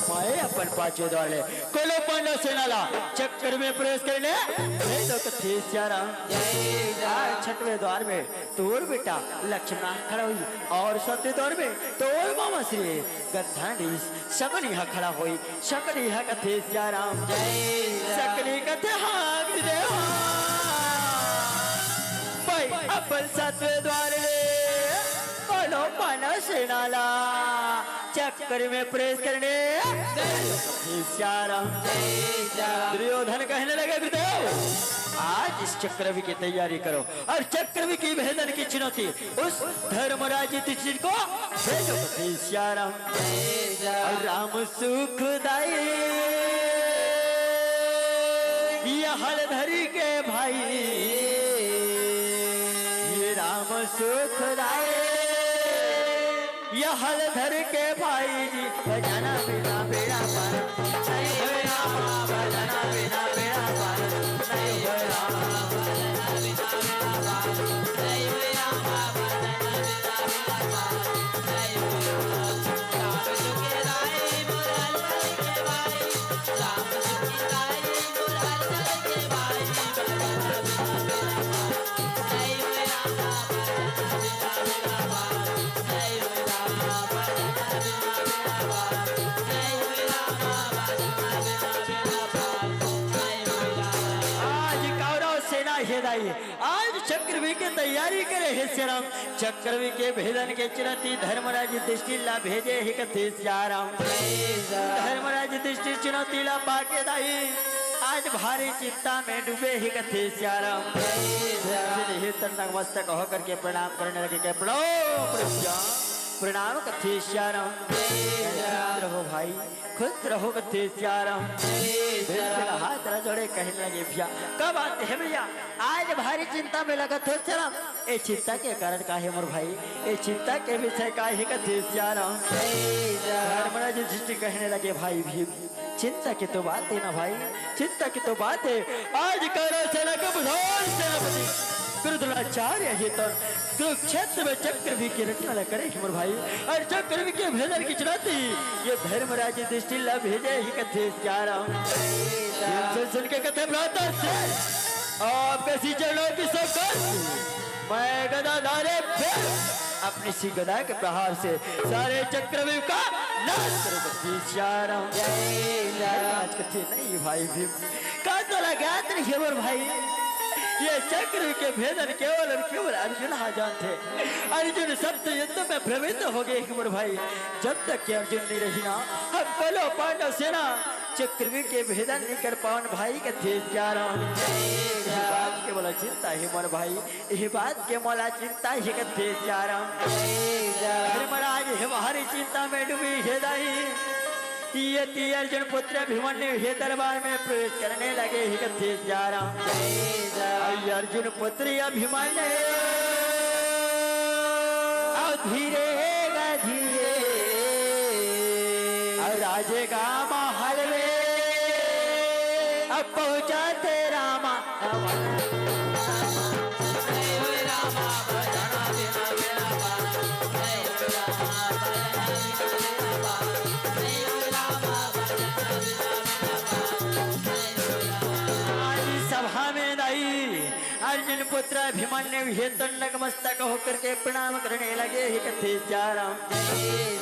मैं अपन पांचवें द्वार ले कोनो पांडव सेना ला चक्कर में प्रवेश करने भेज दो कथे सियाराम। अउ छठवें द्वार में तोर बेटा लक्ष्मण खड़ा होही, अउ सातवें द्वार में तोर मामा श्री गंधारी शकुनि खड़ा होही, शकुनि कथे सियाराम। शकुनि कथे, हाँ गुरुदेव, मैं अपन सातवें द्वार ले कोनो पांडव सेना ला चक्कर में प्रवेश करने। सियाराम। दुर्योधन कहने लगे, गुरुदेव, आज इस चक्रव्यूह की तैयारी करो अउ चक्रव्यूह के भेदन की चुनौती उस धर्मराज युधिष्ठिर को भेजो। सियाराम। अउ राम सुखदाई, ये हलधर के भाई, ये राम सुखदाई, ये हलधर के भाई जी। बजाना बिना बेड़ा पार, नहीं होय रामा, बजाना बिना बेड़ा पार, नहीं होय रामा। आज कौरव सेना हे दाई, आज चक्रव्यूह के तैयारी करे हे सियाराम। चक्रव्यूह के भेदन के चुनौती धर्मराज युधिष्ठिर ला भेजे हे कथे सियाराम। धर्मराज युधिष्ठिर चुनौती ला पाके दाई आज भारी चिंता में डूबे हे कथे सियाराम। जय सियाराम। इसलिए हे तर नतमस्तक होकर के प्रणाम करने लगे के प्रणाम प्रभु सियाराम, प्रणाम कथे सियाराम। जय सियाराम। खुश रहो भाई, खुश रहो कथे सियाराम। जय सियाराम। फिर हाथ ला जोड़े कहने लगे भैया, का बात हे भैया, आज भारी चिंता में लगत हो सियाराम? ए चिंता के कारण का हे मोर भाई, ए चिंता के विषय का हे कथे सियाराम? जय सियाराम। धर्मराज युधिष्ठिर कहने लगे भाई भीम, चिंता के तो बात हे ना भाई, चिंता के तो बात हे। आज कौरव सेना के प्रधान सेनापति गुरु द्रोणाचार्य हे तर कुरुक्षेत्र में चक्रव्यूह के रचना ला करे हे मोर भाई, अउ चक्रव्यूह के भेदन के चुनौती ये धर्मराज युधिष्ठिर ला भेजे हे कथे सियाराम। भीमसेन सुन के कथे भ्राता श्रेष्ठ, आपके श्री चरणों की सौगंध, मैं गदाधारी भीम अपनी श्री गदा के प्रहार से सारे चक्रव्यूह का नाश करूंगा। जय सियाराम। जय सियाराम। आज कथे नहीं भाई भीम, का तोला ज्ञात नहीं हे मोर भाई, ये चक्रव्यूह के भेदन केवल अउ केवल अर्जुन हा जानथे। अर्जुन सप्त युद्ध में भ्रमित हो गए हे मोर भाई। जब तक के अर्जुन नहीं रही ना, हम कौरव पांडव सेना चक्रव्यूह के भेदन नहीं कर पावन भाई कथे सियाराम। ये बात के मोला चिंता हे मोर भाई, ये बात के मोला चिंता हे कथे सियाराम। धर्मराज हे भारी चिंता में डूबे हे दाई। ये ती अर्जुन पुत्र अभिमन्यु हे दरबार में प्रवेश करने लगे हे कथे सियाराम। आई अर्जुन पुत्र अभिमन्यु, आओ धीरे गा धीरे, आओ राजे गा महल में, अब पहुंचा थे रामा। आज सभा में दाई अर्जुन पुत्र अभिमन्यु हे तर नतमस्तक होकर के प्रणाम करने लगे हे कथे सियाराम।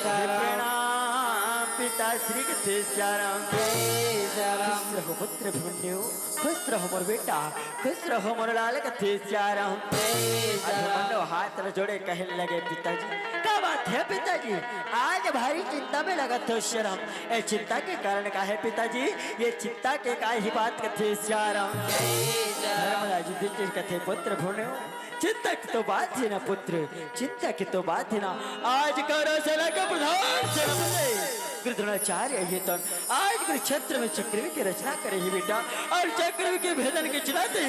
प्रणाम पिताश्री कथे सियाराम। खुश रहो पुत्र अभिमन्यु, खुश रहो मोर बेटा, खुश रहो मोर लाल कथे सियाराम। अभिमन्यु हाथ ला जोड़े कहने लगे पिताजी, का बात हे पिताजी, आज भारी चिंता में लगत हो सियाराम। ए चिंता के कारण का हे पिताजी, ये चिंता के का ही बात कथे सियाराम। धर्मराज युधिष्ठिर कथे पुत्र अभिमन्यु, चिंता के तो बात हे ना पुत्र, चिंता के तो बात हे ना। आज कौरव सेना के प्रधान सेनापति गुरु द्रोणाचार्य हे तर आज कुरुक्षेत्र में चक्रव्यूह के रचना करे हे बेटा, अउ चक्रव्यूह के भेदन के चुनौती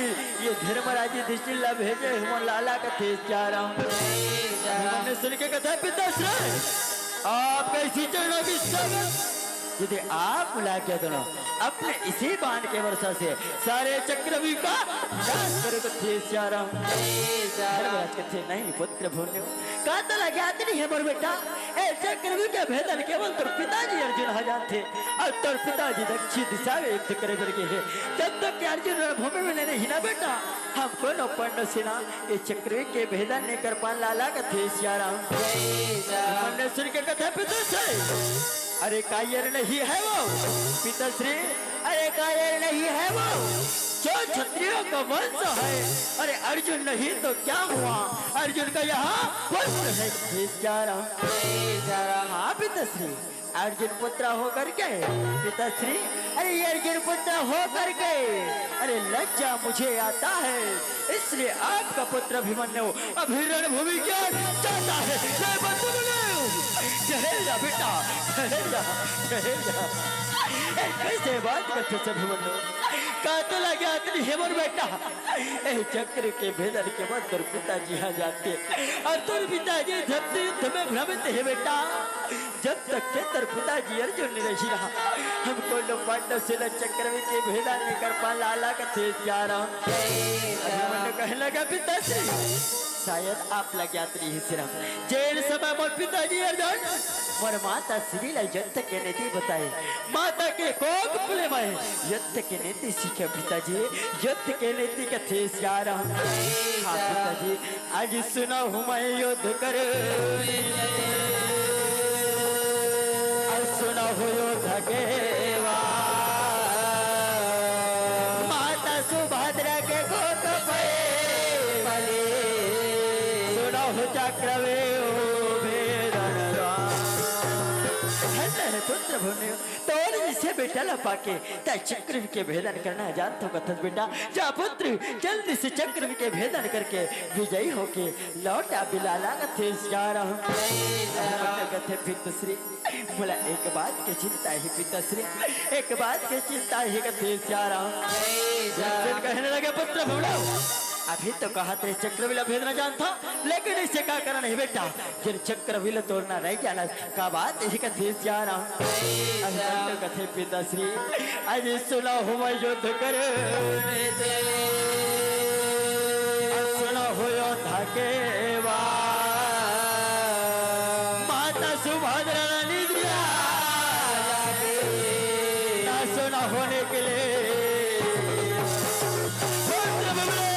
ये धर्मराज युधिष्ठिर ला भेजे हे मोर लाला कथे सियाराम। अभिमन्यु सुन के कथे पिताश्री, आपके श्री चरणों की सौगंध, यदि आप मोला आज्ञा दो ना, अपने इसी बाण के वर्षा से सारे चक्रव्यूह का नाश करूं कथे सियाराम। धर्मराज कथे नहीं पुत्र अभिमन्यु, का तोला ज्ञात नहीं हे मोर बेटा, ए चक्रव्यूह के भेदन केवल तोर पिताजी अर्जुन हा जानथे, अउ तोर पिताजी दक्षिण दिशा में युद्ध करे बर गे हे। जब तक के अर्जुन रणभूमि में नहीं रही ना बेटा, हम कौरव पांडव सेना ए चक्रव्यूह के भेदन नहीं कर पान लाला कथे सियाराम। अभिमन्यु सुन के कथे पिताश्री, अरे कायर नहीं हे वो पिताश्री, अरे कायर नहीं हे वो, जो क्षत्रियों का वंश है। अरे अर्जुन नहीं तो क्या हुआ, अर्जुन का यहाँ पुत्र है कथे सियाराम। हाँ पिताश्री, अर्जुन पुत्र होकर के पिताश्री, अरे ये अर्जुन पुत्र होकर के, अरे लज्जा मुझे आता है, इसलिए आपका पुत्र अभिमन्यु अभी रणभूमि की ओर जाता है। जय बंधु बलदेव, ठहर जा बेटा, ठहर जा, ठहर जा। ए, कैसे बात करते से अभिमन्यु, का तोला ज्ञात नहीं हे मोर बेटा, ए चक्रव्यूह के भेदन के मंत्र पिताजी हा जानथे, अउ तोर पिताजी धरती युद्ध में भ्रमित हे बेटा। जब तक के तोर पिताजी अर्जुन नहीं रही रहा, हम कौरव पांडव सेना चक्रव्यूह के भेदन नहीं कर पान लाला कथे सियाराम। अभिमन्यु कहने लगा पिताश्री, शायद आप ला ज्ञात नहीं हे सियाराम, जेन समय मोर पिताजी अर्जुन मोर माता श्री ला युद्ध के नीति बताए, माता के कोख फूले में युद्ध के नीति सीखे पिताजी, युद्ध के नीति कथे सियाराम। हाँ पिताजी, आज सुना हूँ मैं युद्ध कर, आज सुना हूँ युद्ध के वा, माता सुभद्रा के कोख पे बलि, सुना हूँ चक्रव्यूह भेदन वा। धन्य है पुत्र भुनु, तोर जइसे बेटा ला पाके तैं चक्रव्यूह के भेदन करना जानथों कथस बेटा। जा पुत्र, जल्दी से चक्रव्यूह के भेदन करके विजयी होके लौट आ बिलाला कथे सियाराम। कथे पिताश्री, मोला एक बात के चिंता हे पिताश्री, एक बात के चिंता हे कथे सियाराम। जय राम। कहने लगे, पुत्र भुनु, अभी तो कहत रहे चक्रव्यूह ला भेदना जानथों, लेकिन अइसे का करना हे बेटा, जेन चक्रव्यूह ला तोर ना रहि जाना, का बात हे कथे सियाराम। जय राम। कथे पिताश्री, अरे सुना हो मैं युद्ध कर, सुना हो योद्धा के वा। माता सुभद्रा रानी दिया ना सुना होने के लिए। पुत्र बबले।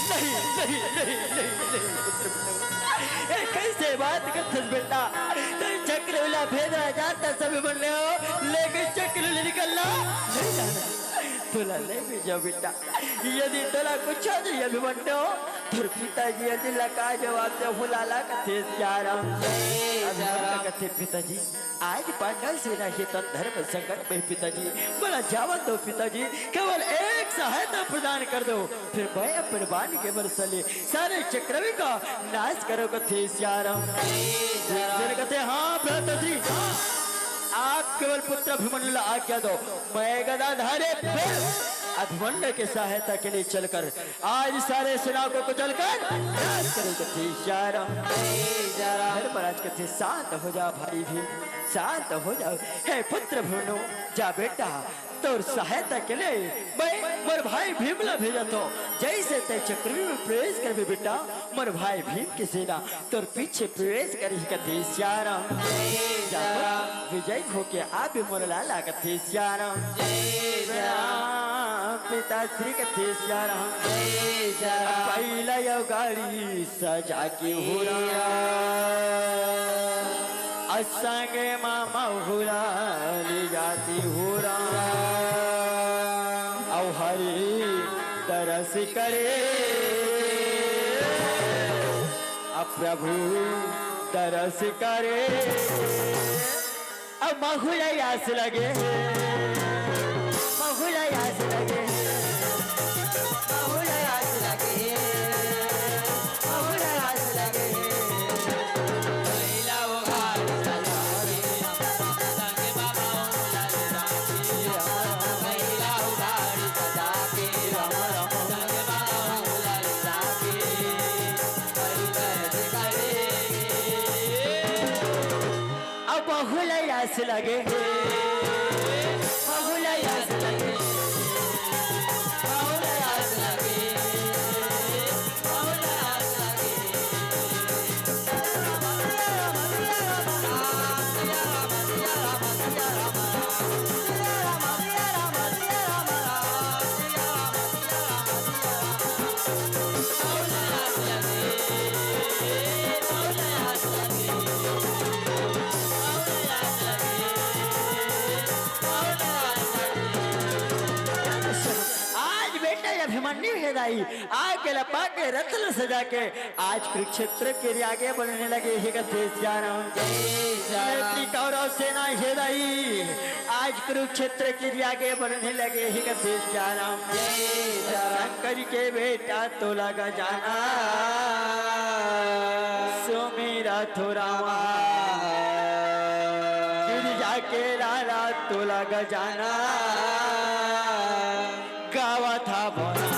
नहीं, नहीं, नहीं, नहीं, नहीं, पुत्र बबले। ए, कइसे बात करथस बेटा? तैं चक्रव्यूह ला भेदना जानथस अभिमन्यु, लेकिन चक्रव्यूह ले निकलना नहीं जानथस। तोला ले भी जाओ बेटा। यदि तोला कुछ हो जाए अभिमन्यु, तोर पिताजी अर्जुन ला का जवाब देहूं लाला कथे सियाराम। जय अभिमन्यु राम। कथे पिताजी, आज पांडव सेना हे त धर्म संकट में पिताजी, मोला जावन दो पिताजी, केवल एक सहायता प्रदान कर दो, फिर मैं अपन बाण के बरसा ले सारे चक्रव्यूह का नाश करो कथे सियाराम। जय सियाराम। कथे, हाँ भ्राताश्री, हाँ। आप केवल पुत्र अभिमन्यु ला आज्ञा दो, मैं गदा धारे फिर अभिमन्यु के सहायता के लिए चलकर आज सारे सेना को कुचल कर नाश करो कथे सियाराम। जय सियाराम। धर्मराज कथे, शांत हो जा भाई भीम, शांत हो जाओ। हे पुत्र भुनु, जा बेटा, तोर सहायता के लिए मैं मोर भाई भीम ला भेजत हों। जइसे तैं चक्रव्यूह में प्रवेश करबे बेटा, मोर भाई भीम के सेना तोर पीछे प्रवेश करही कथे सियाराम। जय सियाराम। विजय होके आबे मोर लाला कथे सियाराम। जय सियाराम। पिताश्री कथे सियाराम। जय सियाराम। पहिला यो गाड़ी सजा के हो रहा, अउ संगे मा महुला ले जाती हो रहा, अउ हरि दरस करे, अउ प्रभु दरस करे, अउ महुला आस लगे, महुला आस लगे, महुला आस लगे, महुला आस लगे। अब बहुला आस लगे, बहुला आस लगे, बहुला आस लगे, बहुला आस लगे। आज बेटा अभिमन्यु हे दाई, आके लपा के रथ ल सजा के आज कुरुक्षेत्र के लिए आगे बढ़ने लगे हे कथे सियाराम। जय सियाराम। कौरव सेना हे दाई, आज कुरुक्षेत्र के लिए आगे बढ़ने लगे हे कथे सियाराम। जय सियाराम। शंकर के बेटा तोला गजाना, सुमिरा थो रामा, गिरिजा के लाला तोला गजाना, गावा था भोला।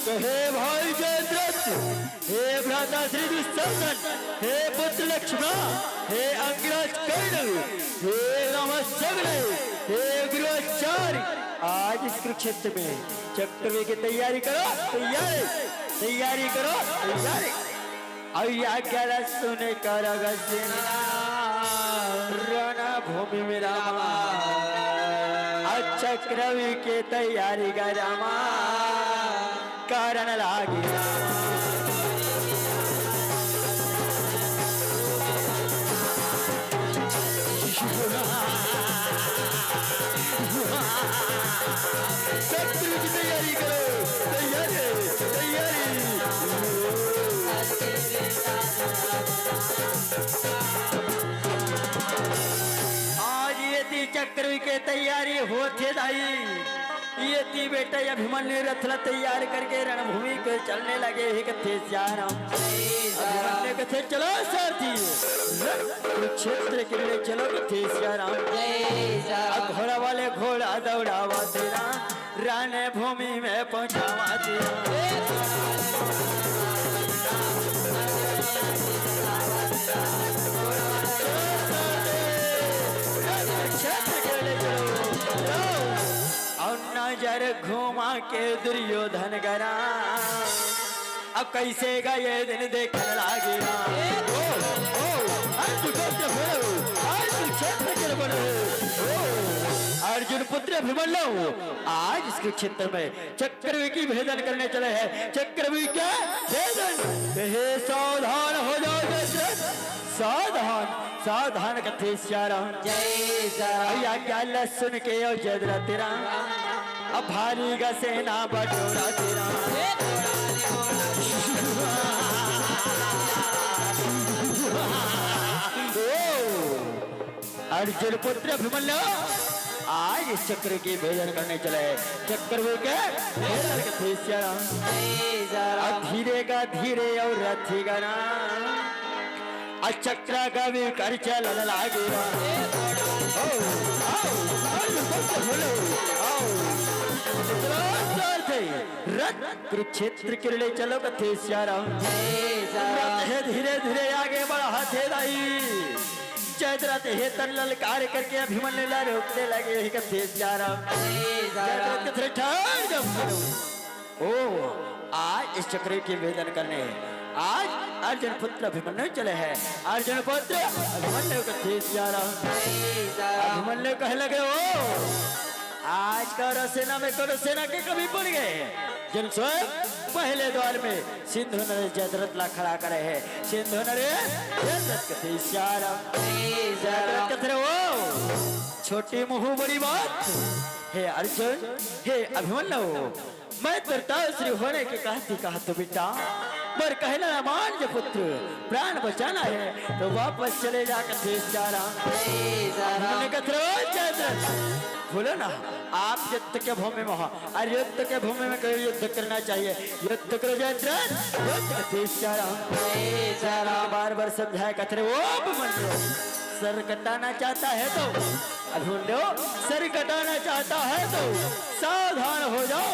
तो हे भाई जयद्रथ, हे भ्राता श्री दुशासन, हे पुत्र लक्ष्मण, हे अंगराज कर्ण, हे राम सगले, हे गुरु आचार्य, आज इस कुरुक्षेत्र में चक्रव्यूह की तैयारी करो, तैयारी, तैयारी करो, तैयारी। अउ आज्ञा ला सुने कर गजना। भूमि में रामा, आज चक्रव्यूह के तैयारी गा रामा, कारण लागे रामा। शत्रु की तैयारी करो, तैयारी, तैयारी। आज ये ती चक्रव्यूह के तैयारी होत हे दाई। ये ती बेटा अभिमन्यु रथ ला तैयार करके रणभूमि को चलने लगे हे कथे सियाराम। अभिमन्यु कथे चलो सारथी, रण कुरुक्षेत्र के लिए चलो कथे सियाराम। अब घोड़ा वाले घोड़ा दौड़ावा तेरा, रण भूमि में पहुंचावा तेरा। कुरुक्षेत्र के लिए चलो, चलो। और नजर घुमा के दुर्योधन गरा, अब कैसे गा ये दिन देखने लागे ना। ओ, ओ, आज कुरुक्षेत्र के बने। ओ, अर्जुन पुत्र अभिमन्यु, आज इस कुरुक्षेत्र में चक्रव्यूह की भेदन करने चले हैं। चक्रव्यूह के भेदन। हे सावधान हो जाओ जैसे। सावधान, सावधान कथे सियाराम। जय सियाराम। भैया क्या लहसुन के और जदरा तेरा, अब भारी गा सेना बटोरा तेरा। ओ, अर्जुन पुत्र अभिमन्यु, आज इस चक्रव्यूह की भेदन करने चले हैं। चक्रव्यूह के भेदन कथे सियाराम। जय सियाराम। अब धीरे गा धीरे और रथी गा ना, आ चक्र का भी कर चलन लागे। आओ, आओ, आओ, आओ, आओ। इतना जोर से रथ कुरुक्षेत्र के लिए चलो कथे सियाराम। रथ हे धीरे धीरे आगे बढ़ा थे दाई। जयद्रथ हे तन ललकार करके अभिमन्यु ला रोकने लगे हे कथे सियाराम। जयद्रथ कथे ठहर जब ओ, आज इस चक्रव्यूह की भेदन करने, आज अर्जुन पुत्र अभिमन्यु चले हैं। अर्जुन पुत्र अभिमन्यु कथे सियाराम। अभिमन्यु कहे लगे, ओ, आज का सेना में कोनो सेना के कमी पड़ गए। जन स्वयं पहले द्वार में सिंधु नरेश जयद्रथ ला खड़ा करे हैं। सिंधु नरेश जयद्रथ कथे सियाराम। जयद्रथ कथे, ओ, छोटी मुंह बड़ी बात। हे अर्जुन, हे अभिमन्यु, मैं तेरे श्री होने के कहती कहा तो बेटा, पर कहना ना मान जो पुत्र, प्राण बचाना है तो वापस चले जा कथे सियाराम। जय सियाराम। उन्होंने कहा, "ध्रुव जयद्रथ, बोलो ना, आप युद्ध के भूमि में हो और युद्ध के भूमि में कोई युद्ध करना चाहिए, युद्ध करो जयद्रथ, युद्ध कथे सियाराम।" जय सियाराम। बार बार समझाया कथे, "ओ अभिमन्यु, सर कटाना चाहता है तो, अभिमन्यु, सर कटाना चाहता है तो सावधान हो जाओ,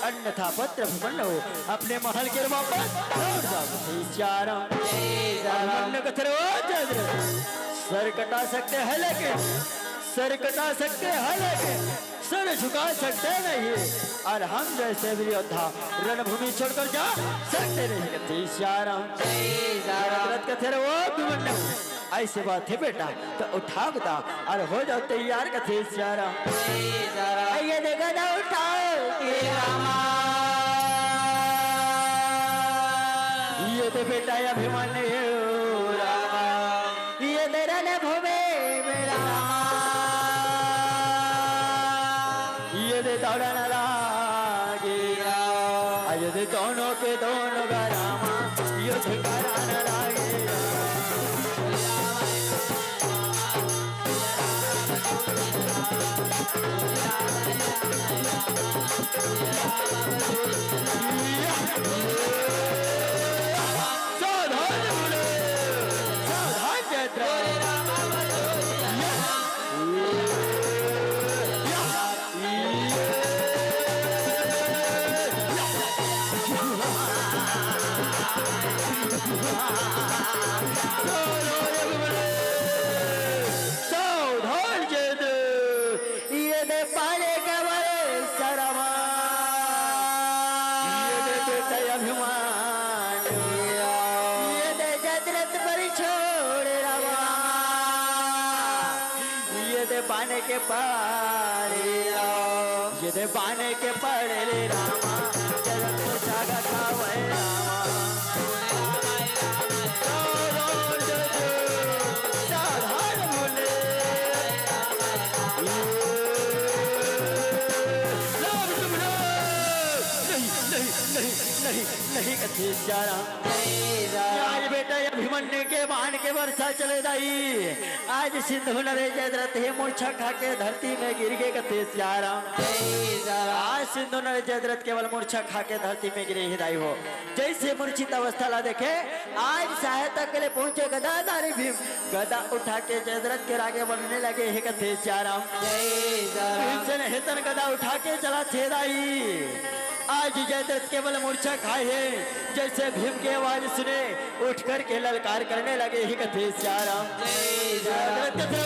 अन्यथा पुत्र अभिमन्यु अपने महल के वापस लौट जाओ।" सियाराम। अभिमन्यु कथे, "ओ जयद्रथ, सर कटा सकते हैं लेकिन, सर कटा सकते हैं लेकिन सर झुका सकते नहीं, और हम जैसे वीर योद्धा रणभूमि छोड़कर जा सकते नहीं।" कथे सियाराम। जयद्रथ कथे, "ओ अभिमन्यु, ऐसी बात है बेटा, तो उठाव दा और हो जाओ तैयार।" कथे सियाराम। आइए देखो ना, उठाओ। ये तो बेटा अभिमन्यु रामा, ये तो रणभूमि में रामा, ये तो दौड़न लागे, ये तो दोनों के दोनों गा रामा, युद्ध करन लागे। सावधान बोले, सावधान जयद्रथ। बाने के पड़े राम, ये दे बाने के पड़े ले रामा, जरत तो जागा खावे रामा। सावधान बोले। ये राम तुम रे। नहीं, नहीं, नहीं, नहीं, नहीं कथे सियाराम। आज बेटा ये अभिमन्यु के बाण के वर्षा चले दाई। आज सिंधु नरे जयद्रथ हे मूर्छा खा के धरती में गिर गे कथे सियाराम। आज सिंधु नरे जयद्रथ केवल मूर्छा खा के धरती में गिरे हे दाई हो। जैसे मूर्छित अवस्था ला देखे, आज सहायता के लिए पहुंचे गदाधारी भीम, गदा उठा के जयद्रथ के आगे बढ़ने लगे हे कथे सियाराम। भीमसेन हेतन गदा उठा के चला थे दाई। आज जयद्रथ केवल मूर्छा खाए हे, जैसे भीम के आवाज सुने, उठ करके ललकार करने लगे हे कथे सियाराम। जय जय। जयद्रथ कथे,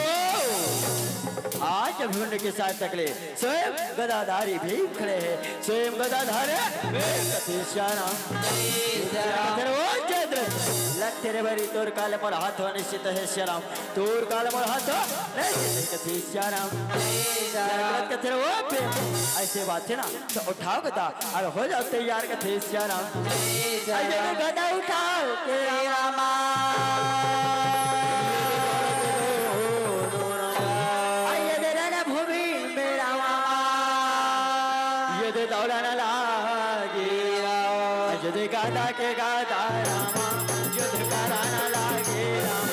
"ओ, आज अभिमन्यु के साथ तकले स्वयं गदाधारी भीम खड़े हे, स्वयं गदाधारी भीम कथे सियाराम।" जय जय। कथे, "ओ जयद्रथ, लग तेरे बरी तोर काल मोर हाथ हो निश्चित हे सियाराम, तोर काल मोर हाथ हो निश्चित हे कथे सियाराम।" जय जय। जयद्रथ कथे, "ओ भीम, ऐसे बात हे ना, तो उठाओ गदा और हो जाओ तैयार कथे सियाराम।" जय जय। अरे गदा उठाओ के रामा। अरे दे रण भूमि में रामा। ये दे दौड़ा न लागे रामा। ये दे गादा के गादा रामा। ये दे गादा न लागे रामा।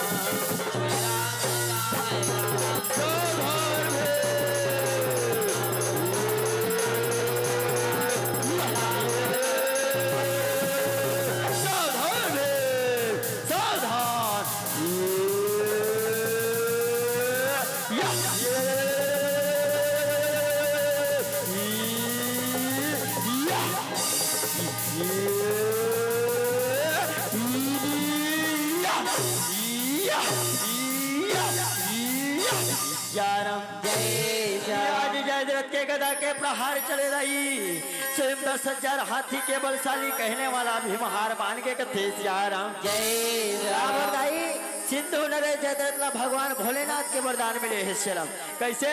सावधान! सावधान! या! या! या! या! या! या राम। जय जय। आज जयद्रथ के गदा के प्रहार चले रही। स्वयं दस हजार हाथी के बलशाली कहने वाला भीम हार मान के कथे सियाराम। जय जय। रावण दाई, सिंधु नरे जयद्रथ ला भगवान भोलेनाथ के वरदान मिले हे सियाराम। कैसे?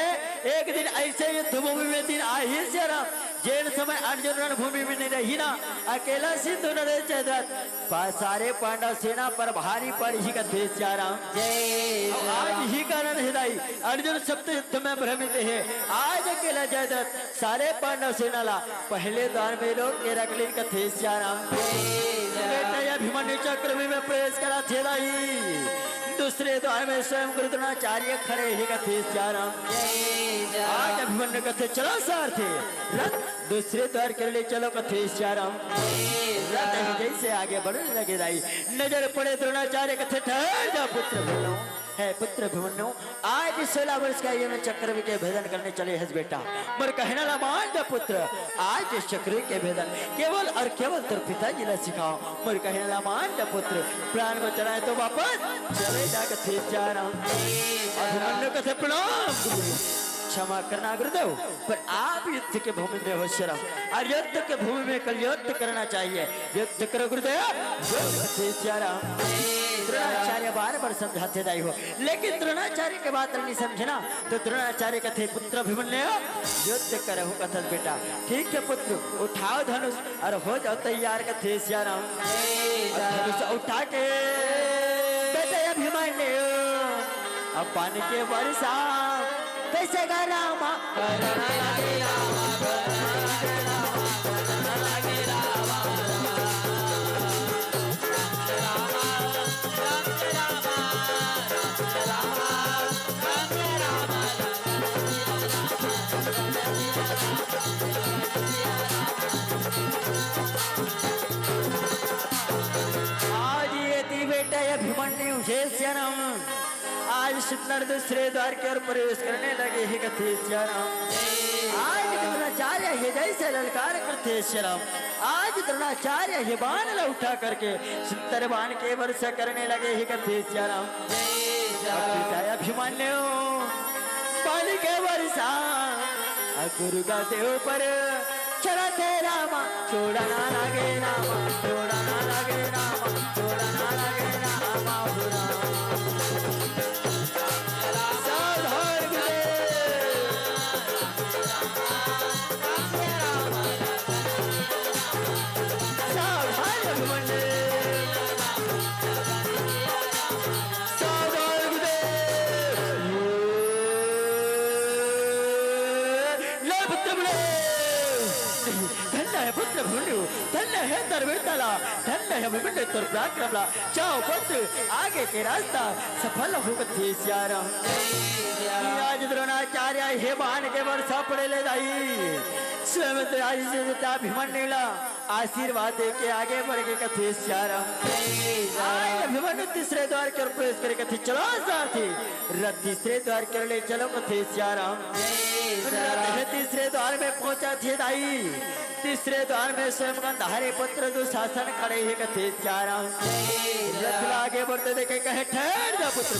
एक दिन ऐसे युद्ध भूमि में दिन आही सियाराम, जेन समय अर्जुन रणभूमि में नहीं रही ना, अकेला सिंधु नरे जयद्रथ पा-, सारे पांडव सेना पर भारी पड़ही कथे सियाराम। जय अब आज ही कारण हे दाई, अर्जुन सप्त युद्ध में भ्रमित हे। आज अकेला जयद्रथ सारे पांडव सेना ला पहले द्वार में रोक के रख लीन कथे सियाराम। जय जय। बेटा ये अभिमन्यु चक्रव्यूह में प्रवेश करा थे दाई, दूसरे द्वार में स्वयं गुरु द्रोणाचार्य खड़े हे कथे सियाराम। जय जय। आज अभिमन्यु कथे चला सारथी रथ दूसरे द्वार के लिए चलो कथे सियाराम। जय जय। रथ ही जैसे आगे बढ़ने लगे दाई, नजर पड़े द्रोणाचार्य कथे ठहर जा पुत्र बोलो। हे पुत्र अभिमन्यु, आज सोलह वर्ष का ये मैं चक्रव्यूह के भेदन करने चले हस बेटा। मोर कहना ला मान जा पुत्र, आज इस चक्रव्यूह के भेदन केवल और केवल तोर पिताजी ला सिखाओ। मोर कहना ला मान जा पुत्र, प्राण बचाना हे तो वापस चले जा कथे सियाराम। अभिमन्यु कथे प्रणाम गुरुदेव, क्षमा करना गुरुदेव, पर आप युद्ध के भूमि में हो सियाराम, और युद्ध के भूमि में कल युद्ध करना चाहिए। युद्ध करो गुरुदेव, युद्ध कथे सियाराम। द्रोणाचार्य बार बार समझाथे दाई हो, लेकिन द्रोणाचार्य के बात नहीं समझे ना, तो द्रोणाचार्य कथे पुत्र अभिमन्यु, युद्ध करहु कथस बेटा। ठीक हे पुत्र, उठाओ धनुष और हो जाओ तैयार कथे सियाराम। और धनुष उठा के बेटा अभिमन्यु अब बाण के वर्षा कैसे गा रामा। आज ये ती बेटा अभिमन्यु हे सियाराम, आज सुंदर दूसरे द्वार के ओर प्रवेश करने लगे हे कथे सियाराम। आज द्रोणाचार्य हे जैसे ललकार करथे सियाराम, आज द्रोणाचार्य हे बाण ला उठा करके सुंदर बाण के वर्षा करने लगे हे कथे सियाराम। अब बेटा अभिमन्यु बाण के वर्षा आ गुरु का देव पर चला थे रामा, छोड़ा ना लागे रामा, छोड़ा ना लागे रामा, छोड़ा ना लागे रामा, हो रामा। सावधान गुरुदेव। धन्य हे तोर वीरता ला, धन्य हे अभिमन्यु तोर पराक्रम ला। जाओ पुत्र, आगे के रास्ता सफल हो कथे सियाराम। आज द्रोणाचार्य हे बाण के बरसा पड़े ले दाई। स्वयं तो आज से अभिमन्यु ला आशीर्वाद दे के आगे बढ़ के कथे सियाराम। आज अभिमन्यु तीसरे द्वार के ओर प्रवेश करे कथे, चलो सारथी, रथ तीसरे द्वार के ओर ले चलो कथे सियाराम। रथ हे तीसरे द्वार में पहुंचा थे दाई। तीसरे द्वार में स्वयं गांधारी पुत्र दुशासन खड़े हे कथे सियाराम। रथ ला आगे बढ़ते देखे कहे, ठहर जा पुत्र।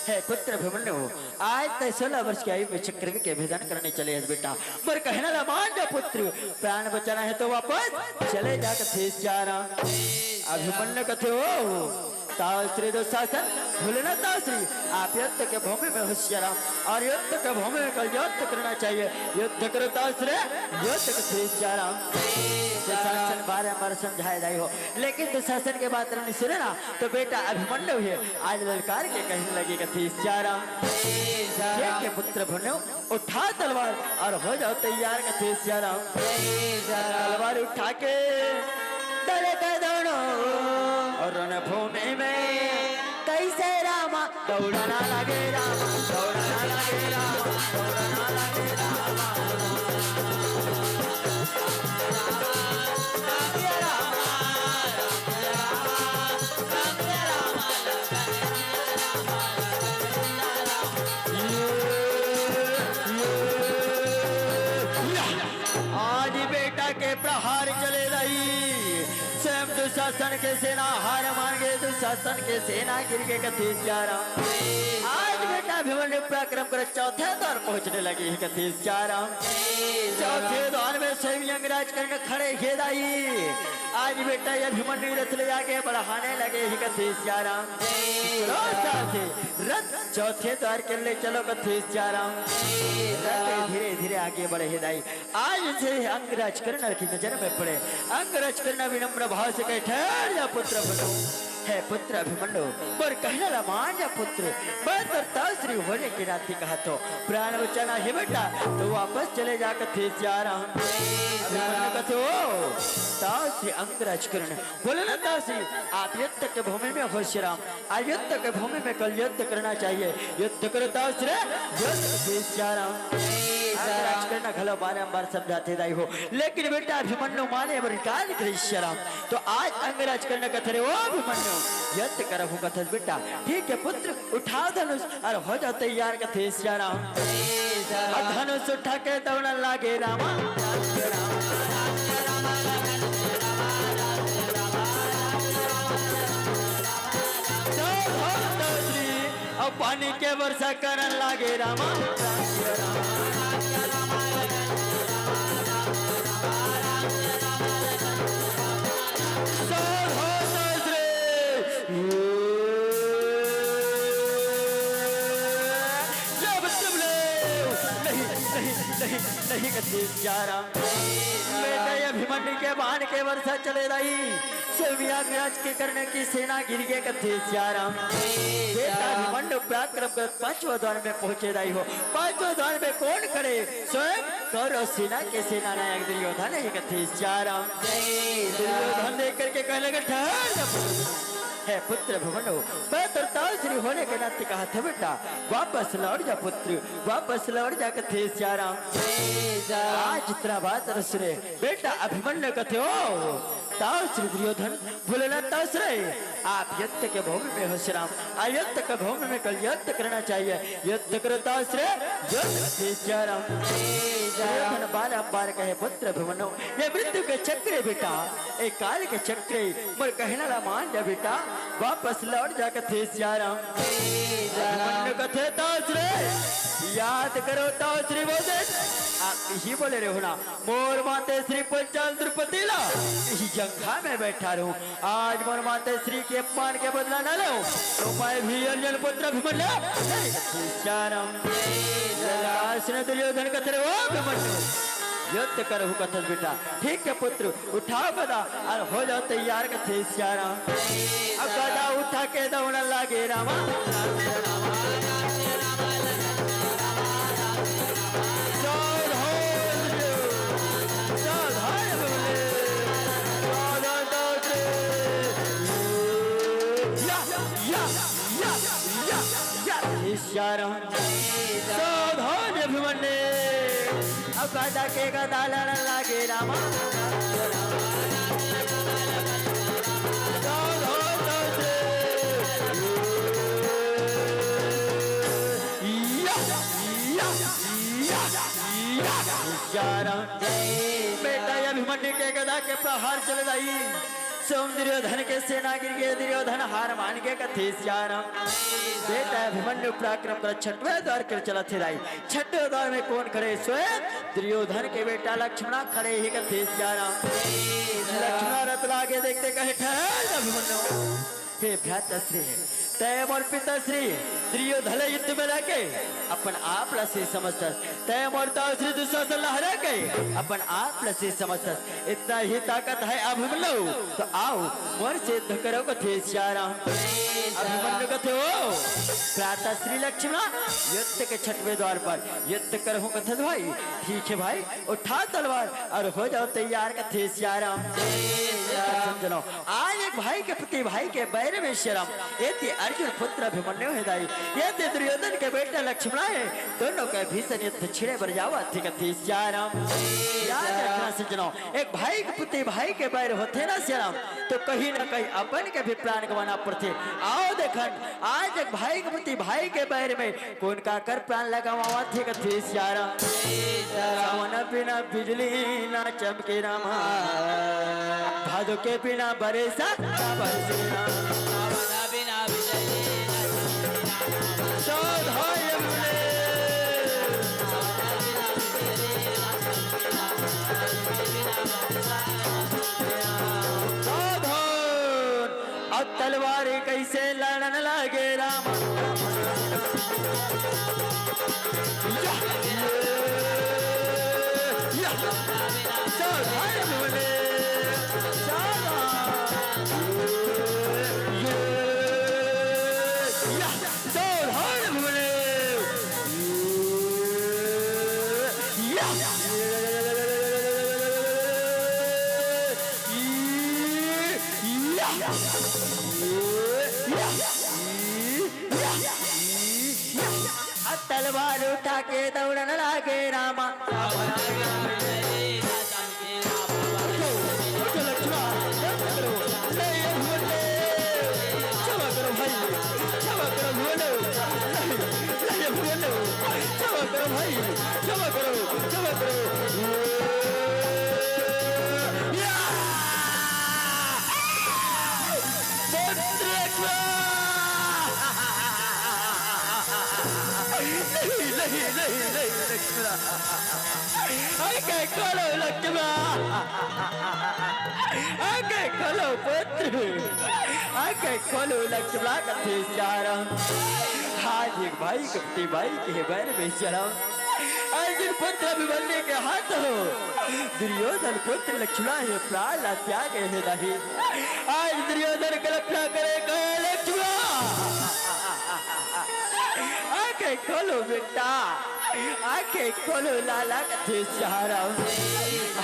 हे पुत्र अभिमन्यु, आज तैं सोलह वर्ष की आयु में चक्रव्यूह के भेदन करने चले हस बेटा। मोर कहना ला मान जा पुत्र, प्राण बचाना हे तो वापस चले जा कथे सियाराम। अभिमन्यु कथे, ओ ताऊ श्री दुशासन, भूले ना ताऊ श्री, आप युद्ध के भूमि में हो सियाराम, और युद्ध के भूमि में कल युद्ध करना चाहिए। युद्ध करो ताऊ श्री, युद्ध कथे सियाराम। दुशासन बारंबार समझाए दाई हो, लेकिन दुशासन के बात नहीं सुने ना, तो बेटा अभिमन्यु हे आज ललकार के कहने लगे कथे सियाराम। ठीक हे पुत्र अभिमन्यु, उठा तलवार और हो जाओ तैयार कथे सियाराम। तलवार उठा के दौड़े के दौड़ो और रणभूमि में कैसे रामा दौड़ना लगे रामा, दौड़ना लगे रामा, दौड़ना लगे रामा। आज बेटा के प्रहार चले रही, स्वयं दुशासन के सेना हार मान गे, दुशासन के सेना गिर गे कथे सियाराम। आज बेटा अभिमन्यु पराक्रम करे चौथे द्वार पहुंचने लगे हे कथे सियाराम। चौथे द्वार में स्वयं अंगराज कर्ण खड़े हे दाई। आज बेटा ये अभिमन्यु रथ ले आगे बढ़ाने लगे हे कथे सियाराम। चलो सारथी, रथ चौथे द्वार के ले चलो कथे सियाराम। रथ धीरे धीरे आगे बढ़े हे दाई। आज से अंगराज कर्ण की नजर में पड़े। अंगराज कर्ण विनम्र भाव से कहे, ठहर जा पुत्र अभिमन्यु। हे पुत्र अभिमन्यु, मोर कहना ला मान जा पुत्र। मैं तोर ताऊ श्री होने के नाते कहा तो प्राण बचाना हे बेटा, तो वापस चले जा कथे सियाराम। अभिमन्यु कथे, ओ ताऊ श्री अंगराज कर्ण, भूले ना ताऊ श्री, आप युद्ध के भूमि में हो सियाराम। आज युद्ध के भूमि में कल युद्ध करना चाहिए। युद्ध करो ताऊ श्री, युद्ध कथे सियाराम। अंगराज कर्ण घलो बारंबार समझाथे दाई हो, लेकिन बेटा अभिमन्यु माने बर इनकार करे सियाराम। तो आज अंगराज कर्ण कथे रे, ओ अभिमन्यु, युद्ध करहूं कथस बेटा। ठीक हे पुत्र, उठाओ धनुष और हो जाओ तैयार कथे सियाराम। और धनुष उठा के दौड़न लागे रामा। दौड़, दौड़, दौड़, दौड़। अब पानी के वर्षा करन लागे रामा। सावधान नाच रे। जब तुम ले नहीं, नहीं, नहीं, नहीं कथे सियाराम। बेटा अभिमन्यु के बाण के वर्षा चले दाई। स्वयं अंगराज के कर्ण की सेना गिर गे कथे सियाराम। बेटा अभिमन्यु पराक्रम कर पांचवा द्वार में पहुंचे दाई हो। पांचवा द्वार में कौन खड़े? स्वयं कौरव सेना के सेना नायक दुर्योधन हे कथे सियाराम। दुर्योधन देख करके कहने लगे, ठहर जा पुत्र। हे पुत्र अभिमन्यु, मैं तोर ताऊ श्री होने के नाते कहा था बेटा, वापस लौट जा पुत्र, वापस लौट जा कथे सियाराम। आज इतना बात न सुने, बेटा अभिमन्यु कथे, ओ ताऊ श्री दुर्योधन, भूले ना ताऊ श्री, आप युद्ध के भूमि में हो सियाराम, और युद्ध के भूमि में कल युद्ध करना चाहिए। युद्ध करो ताऊ श्री, युद्ध कथे सियाराम। दुर्योधन बारंबार कहे, पुत्र अभिमन्यु, ये मृत्यु के चक्र हे बेटा, ये काल के चक्र हे, मोर कहना ला मान जा बेटा, वापस लौट जा कथे सियाराम। अभिमन्यु कथे ताऊ श्री, याद करो ताऊ श्री बोले, आप ही बोले रहे हो ना, मोर माते श्री पंचाल द्रौपदी ला इही जंघा में बैठा रहूं। आज मोर माते श्री के अपमान के बदला ना लो, तो मैं भी अर्जुन पुत्र अभिमन्यु नहीं कथे सियाराम। ललकार सुने दुर्योधन कथे रे, ओ अभिमन्यु, युद्ध करहूं कथस बेटा। ठीक हे पुत्र, उठाओ गदा और हो जाओ तैयार कथे सियाराम। अब गदा उठा के दौड़न लागे रामा। सावधान, सावधान बोले। सिया राम। सावधान अभिमन्यु, अब गदा के गदा लड़न लागे रामा। सावधान, सावधान। या, या, या, या। सिया राम। बेटा, ये अभिमन्यु के गदा के प्रहार चले दाई। सोम दुर्योधन के सेना गिर गे, दुर्योधन हार मान के कथे सिया राम। बेटा अभिमन्यु पराक्रम कर छठवें द्वार कर चलत हे दाई। छठवें द्वार में कोन खड़े? स्वयं दुर्योधन के बेटा लक्ष्मणा खड़े हे कथे सिया राम। लक्ष्मणा रथ लागे देखथे कहे, ठहर जा अभिमन्यु। हे भ्राताश्री, तैं मोर पिताश्री दुर्योधन ला युद्ध में लाके अपन आप ला शेष समझथस। तैं मोर ताऊश्री दुशासन ला हरा के अपन आप ला शेष समझथस। इतना ही ताकत हे अभिमन्यु, तो आव मोर से युद्ध करव कथे सिया राम। अभिमन्यु कथे, ओ भ्राताश्री लक्ष्मणा, युद्ध के छठवें द्वार पर युद्ध करहूं कथस भाई। ठीक हे भाई, उठाव तलवार अउ हो जाव तैयार कथे सिया राम। समझ लो, आज एक भाई के प्रति भाई के बैर में सिया राम। एती अर्जुन पुत्र अभिमन्यु हे दाई, एती दुर्योधन के बेटा लक्ष्मणा हे, दोनों के भीषण युद्ध छिड़े बर जावत हे कथे सिया राम। याद रखना सज्जनों, एक भाई के प्रति भाई के बैर होथे ना सिया राम, तो कहीं ना कहीं अपन के भी प्राण गंवाना पड़थे। आव देखन, आज एक भाई के प्रति भाई के बैर में कोन काकर प्राण ला गंवावत हे कथे सिया राम। सावन बिना बिजली ना चमके रामा, भादो के बिना बरसा ना बरसे राम। सावधान अभिमन्यु। सावधान। अउ तलवार कइसे लड़न लागे राम। या, या, सावधान बोले, सावधान। या, सावधान बोले। या, या। तलवार उठा के दौड़न लागे रामा। उठो, उठो लक्ष्मणा, मत करो। नहीं, ये भूल ले। क्षमा करो भाई, क्षमा करो, भूल। नहीं, नहीं, ये भूल। क्षमा करो भाई, क्षमा करो, क्षमा करो। या! पुत्र लक्ष्मण! नहीं, नहीं, नहीं, नहीं, लक्ष्मण। आंखें खोलो लक्ष्मण। आंखें खोलो पुत्र। आंखें खोलो लक्ष्मण कथे सिया राम। आज एक भाई के प्रति भाई के बैर में सिया राम। अर्जुन पुत्र अभिमन्यु के हाथ हो दुर्योधन पुत्र लक्ष्मणा हे प्राण ला त्यागे हे दाई। आज दुर्योधन कल्पना करे कहे लक्ष्मणा। आंखें खोलो बेटा, आंखें खोलो लाला कथे सिया राम।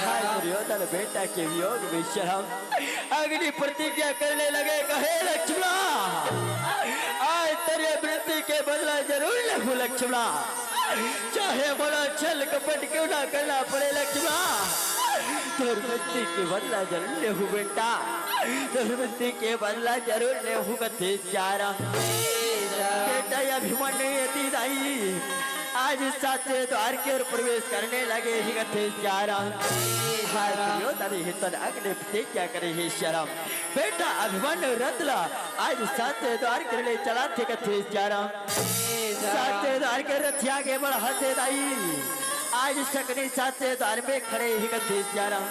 आज दुर्योधन बेटा के वियोग में सिया राम अग्नि प्रतिज्ञा करने लगे, कहे लक्ष्मणा, आज तेरे मृत्यु के बदला जरूर लेहूं लक्ष्मणा, चाहे बड़ा छल कपट क्यों ना करना पड़े लक्ष्मणा, तोर मृत्यु के बदला जरूर लेहूं बेटा, तोर मृत्यु के बदला जरूर लेहूं कथे सिया राम। बेटा अभिमन्यु एती दाई आज सातवें द्वार के ओर प्रवेश करने लगे हे कथे सिया राम। हाय दुर्योधन हे तन अग्नि प्रतिज्ञा करे हे सिया राम। बेटा अभिमन्यु रथ ला आज सातवें द्वार के ले चलाथे कथे सिया राम। सातवें द्वार के रथिया के बढ़ाथे दाई। आज सकनी सातवें द्वार में खड़े हे कथे सिया राम।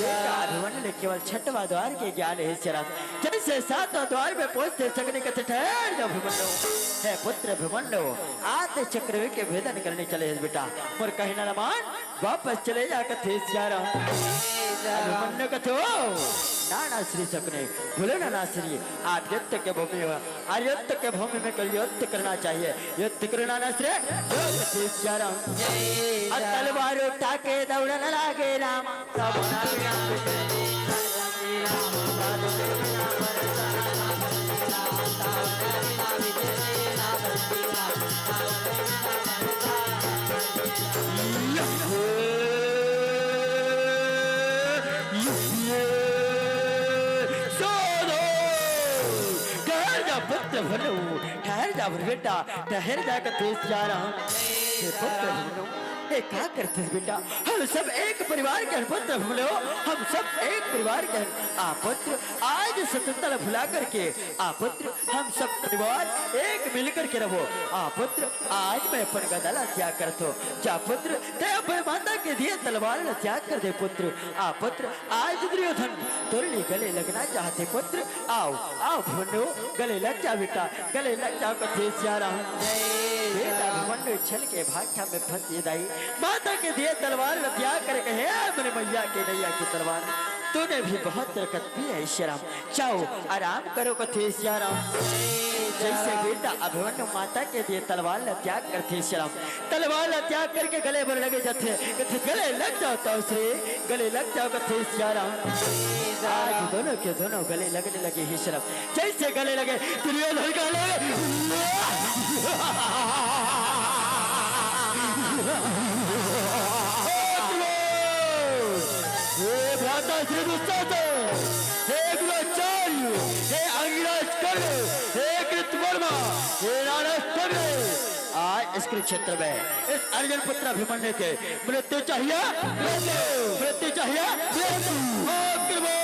बेटा अभिमन्यु ले केवल छठवां द्वार के ज्ञान हे सिया राम। जैसे सातवां द्वार में पहुंचते सकनी कथे ठहर जा अभिमन्यु। हे पुत्र अभिमन्यु, आज ते चक्रव्यूह के भेदन करने चले हे बेटा। मोर कहना न मान, वापस चले जा कथे सिया राम। अभिमन्यु कथे ओ नाना श्री सकनी, भूलो नाना श्री, आज युद्ध के भूमि हो, आज युद्ध के भूमि में कल युद्ध करना चाहिए। युद्ध करो नाना श्री, जो कथे सिया राम। अउ तलवार उठा के दौड़न लागे राम। ठहर जा पुत्र भलो, ठहर जा बेटा, ठहर जा कथेस जा रहा। हे पुत्र भलो, ए का करथस बेटा? हम सब एक परिवार के हन पुत्र भलो, हम सब एक परिवार के हन। आ पुत्र, आज शत्रुता ल भुला करके, आ पुत्र, हम सब परिवार एक मिल करके रहो। आ पुत्र, आज मैं अपन गदा ला त्याग करत हो। जा पुत्र, तैं अपन माता के दिए तलवार ला त्याग कर दे पुत्र। आ पुत्र, आज दुर्योधन तोर ले गले लगना चाहथे पुत्र। आओ, आओ भुन्नो, गले लग जा बेटा, गले लग जा कथेस जा रहा। बेटा भुन्नो छल के भाख्या में फंस ये दाई। माता के दिए तलवार ला त्याग कर कहे, "ए मेरे मैया के नैया की तलवार, तूने भी बहुत रकत पी है श्याम।" जाओ, आराम करो कथेस जा रहा। जैसे बेटा अभिमन्यु माता के दिए तलवार ला त्याग करथे श्याम, तलवार ला त्याग करके गले बर लगे जाथे, कथे, "गले लग जाओ तो श्री, गले लग जाओ कथेस जा रहा।" आज दोनों के दोनों गले लगने लगे हे श्याम। जैसे गले लगे, दुर्योधन का लगे। हे भ्राता श्री दुशासन, हे गुरुचार्य, हे अंगिराज कर्ण, हे कृतवर्मा, हे नाराज कर्ण, आज इस कुरुक्षेत्र में इस अर्जुन पुत्र अभिमन्यु के मृत्यु चाहिए, मृत्यु, मृत्यु चाहिए, मृत्यु। आक्रमण!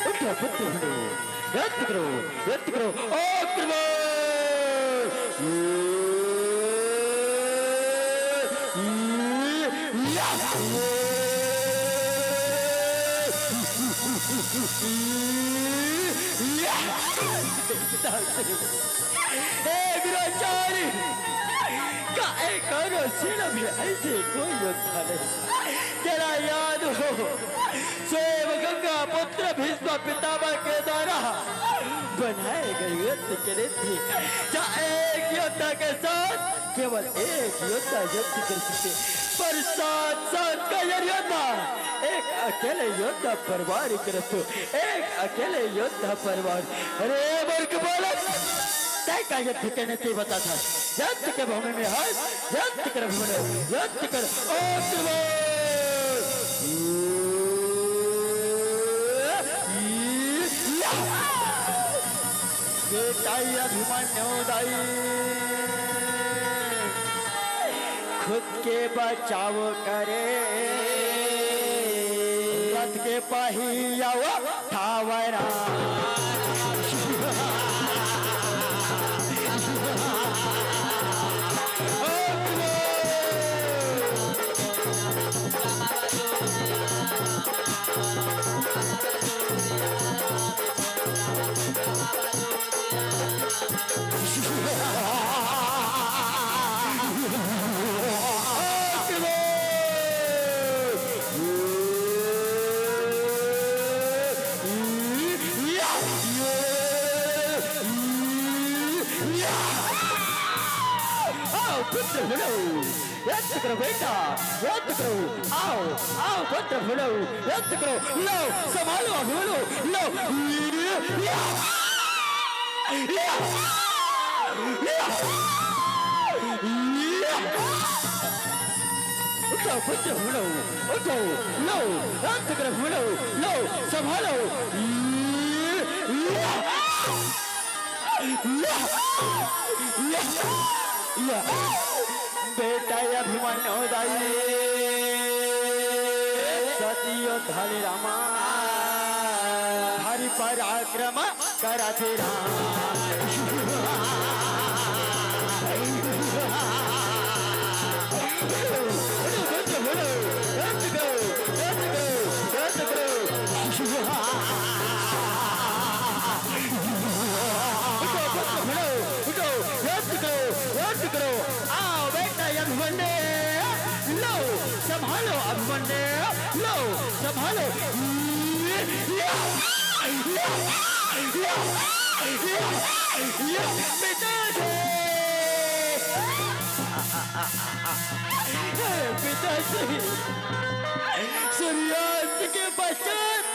उठो पुत्र बनो, युद्ध करो, युद्ध करो, आक्रमण! हे गुरुचारी, काहे करो सिर में ऐसे कोई योद्धा नहीं। जरा याद हो, स्वयं गंगा पुत्र भीष्म पितामह के द्वारा बनाए गए युद्ध के रीति, जहाँ एक योद्धा के साथ केवल एक योद्धा युद्ध कर सकते, पर सात सात का यह योद्धा, एक अकेले योद्धा बर्बाद करत हो, एक अकेले योद्धा बर्बाद। अरे मूर्ख बालक, तय का युद्ध के नीति बता था, युद्ध के भूमि में हट, युद्ध कर भूमि, युद्ध कर। आक्रमण! बेटा अभिमन्यु दाई खुद के बचाव करे, रथ के पहिया वो ठावरा। आओ पुत्र बनो, युद्ध करो बेटा, युद्ध करो। आओ, आओ पुत्र बनो, युद्ध करो। लो, संभालो, बोलो, लो। या! या! या! या! उठो पुत्र बनो, उठो, लो, युद्ध करो बनो, लो, संभालो। या! या! या! या! बेटा अभिमन्यु दाई, सतियो धले रामा, भारी पराक्रम करथे राम। उठो, उठो, उठो, उठो, युद्ध करो, युद्ध करो। आओ बेटा अभिमन्यु, लो, संभालो अभिमन्यु, लो, संभालो। या, या, या, या, या, मिटा दे। हे पिताश्री, सूर्यास्त के पश्चात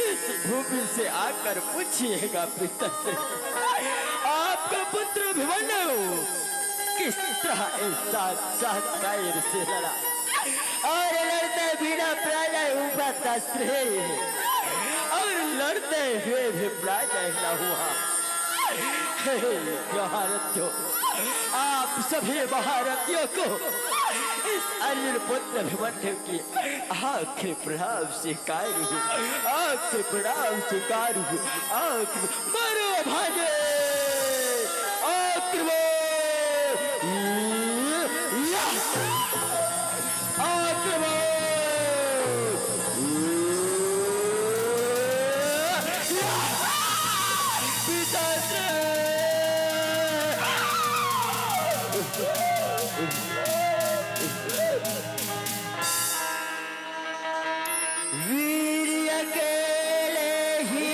इस भूमि से आकर पूछिएगा पिताश्री, आपका पुत्र अभिमन्यु किस तरह इस साक्षात कायर से लड़ा और लड़ते बिना पराजय हुआ था श्रेय, और लड़ते हुए भी पराजय न हुआ। हे भारत जो, आप सभी भारतीयों को इस अर्जुन पुत्र अभिमन्यु की आखिरी प्रणाम स्वीकार हूँ, आखिरी प्रणाम स्वीकार हूँ, आखिरी, मारो भांजे, आक्रमण, या, आक्रमण, या, पिताश्री। वीर अकेले ही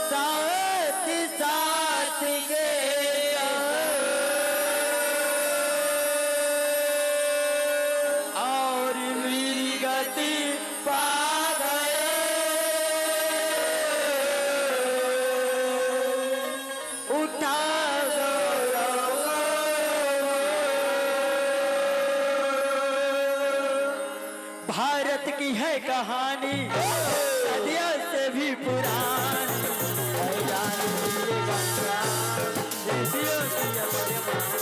साथ साथ के और वीर गति पा गए। उठा गौरव। भारत की है कहानी सदियों से भी पुरानी। है जान की ये गंगा, ऋषियों की अमर वाणी।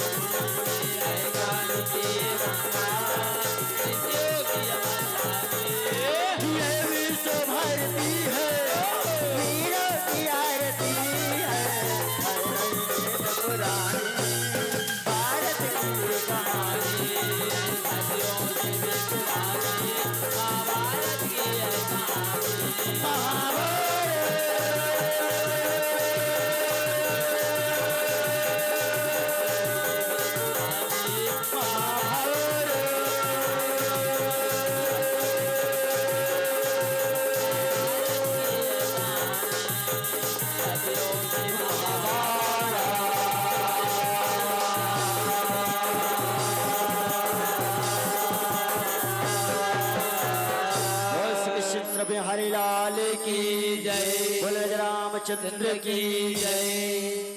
है जान की ये गंगा, ऋषियों की अमर वाणी। ये विश्व भारती है, वीरों की आरती है। भारत की कहानी सदियों से भी पुरानी, महाभारत की है कहानी। महाभारत। बोल श्री कृष्ण बिहारी लाल की जय। बोल रामचंद्र की जय।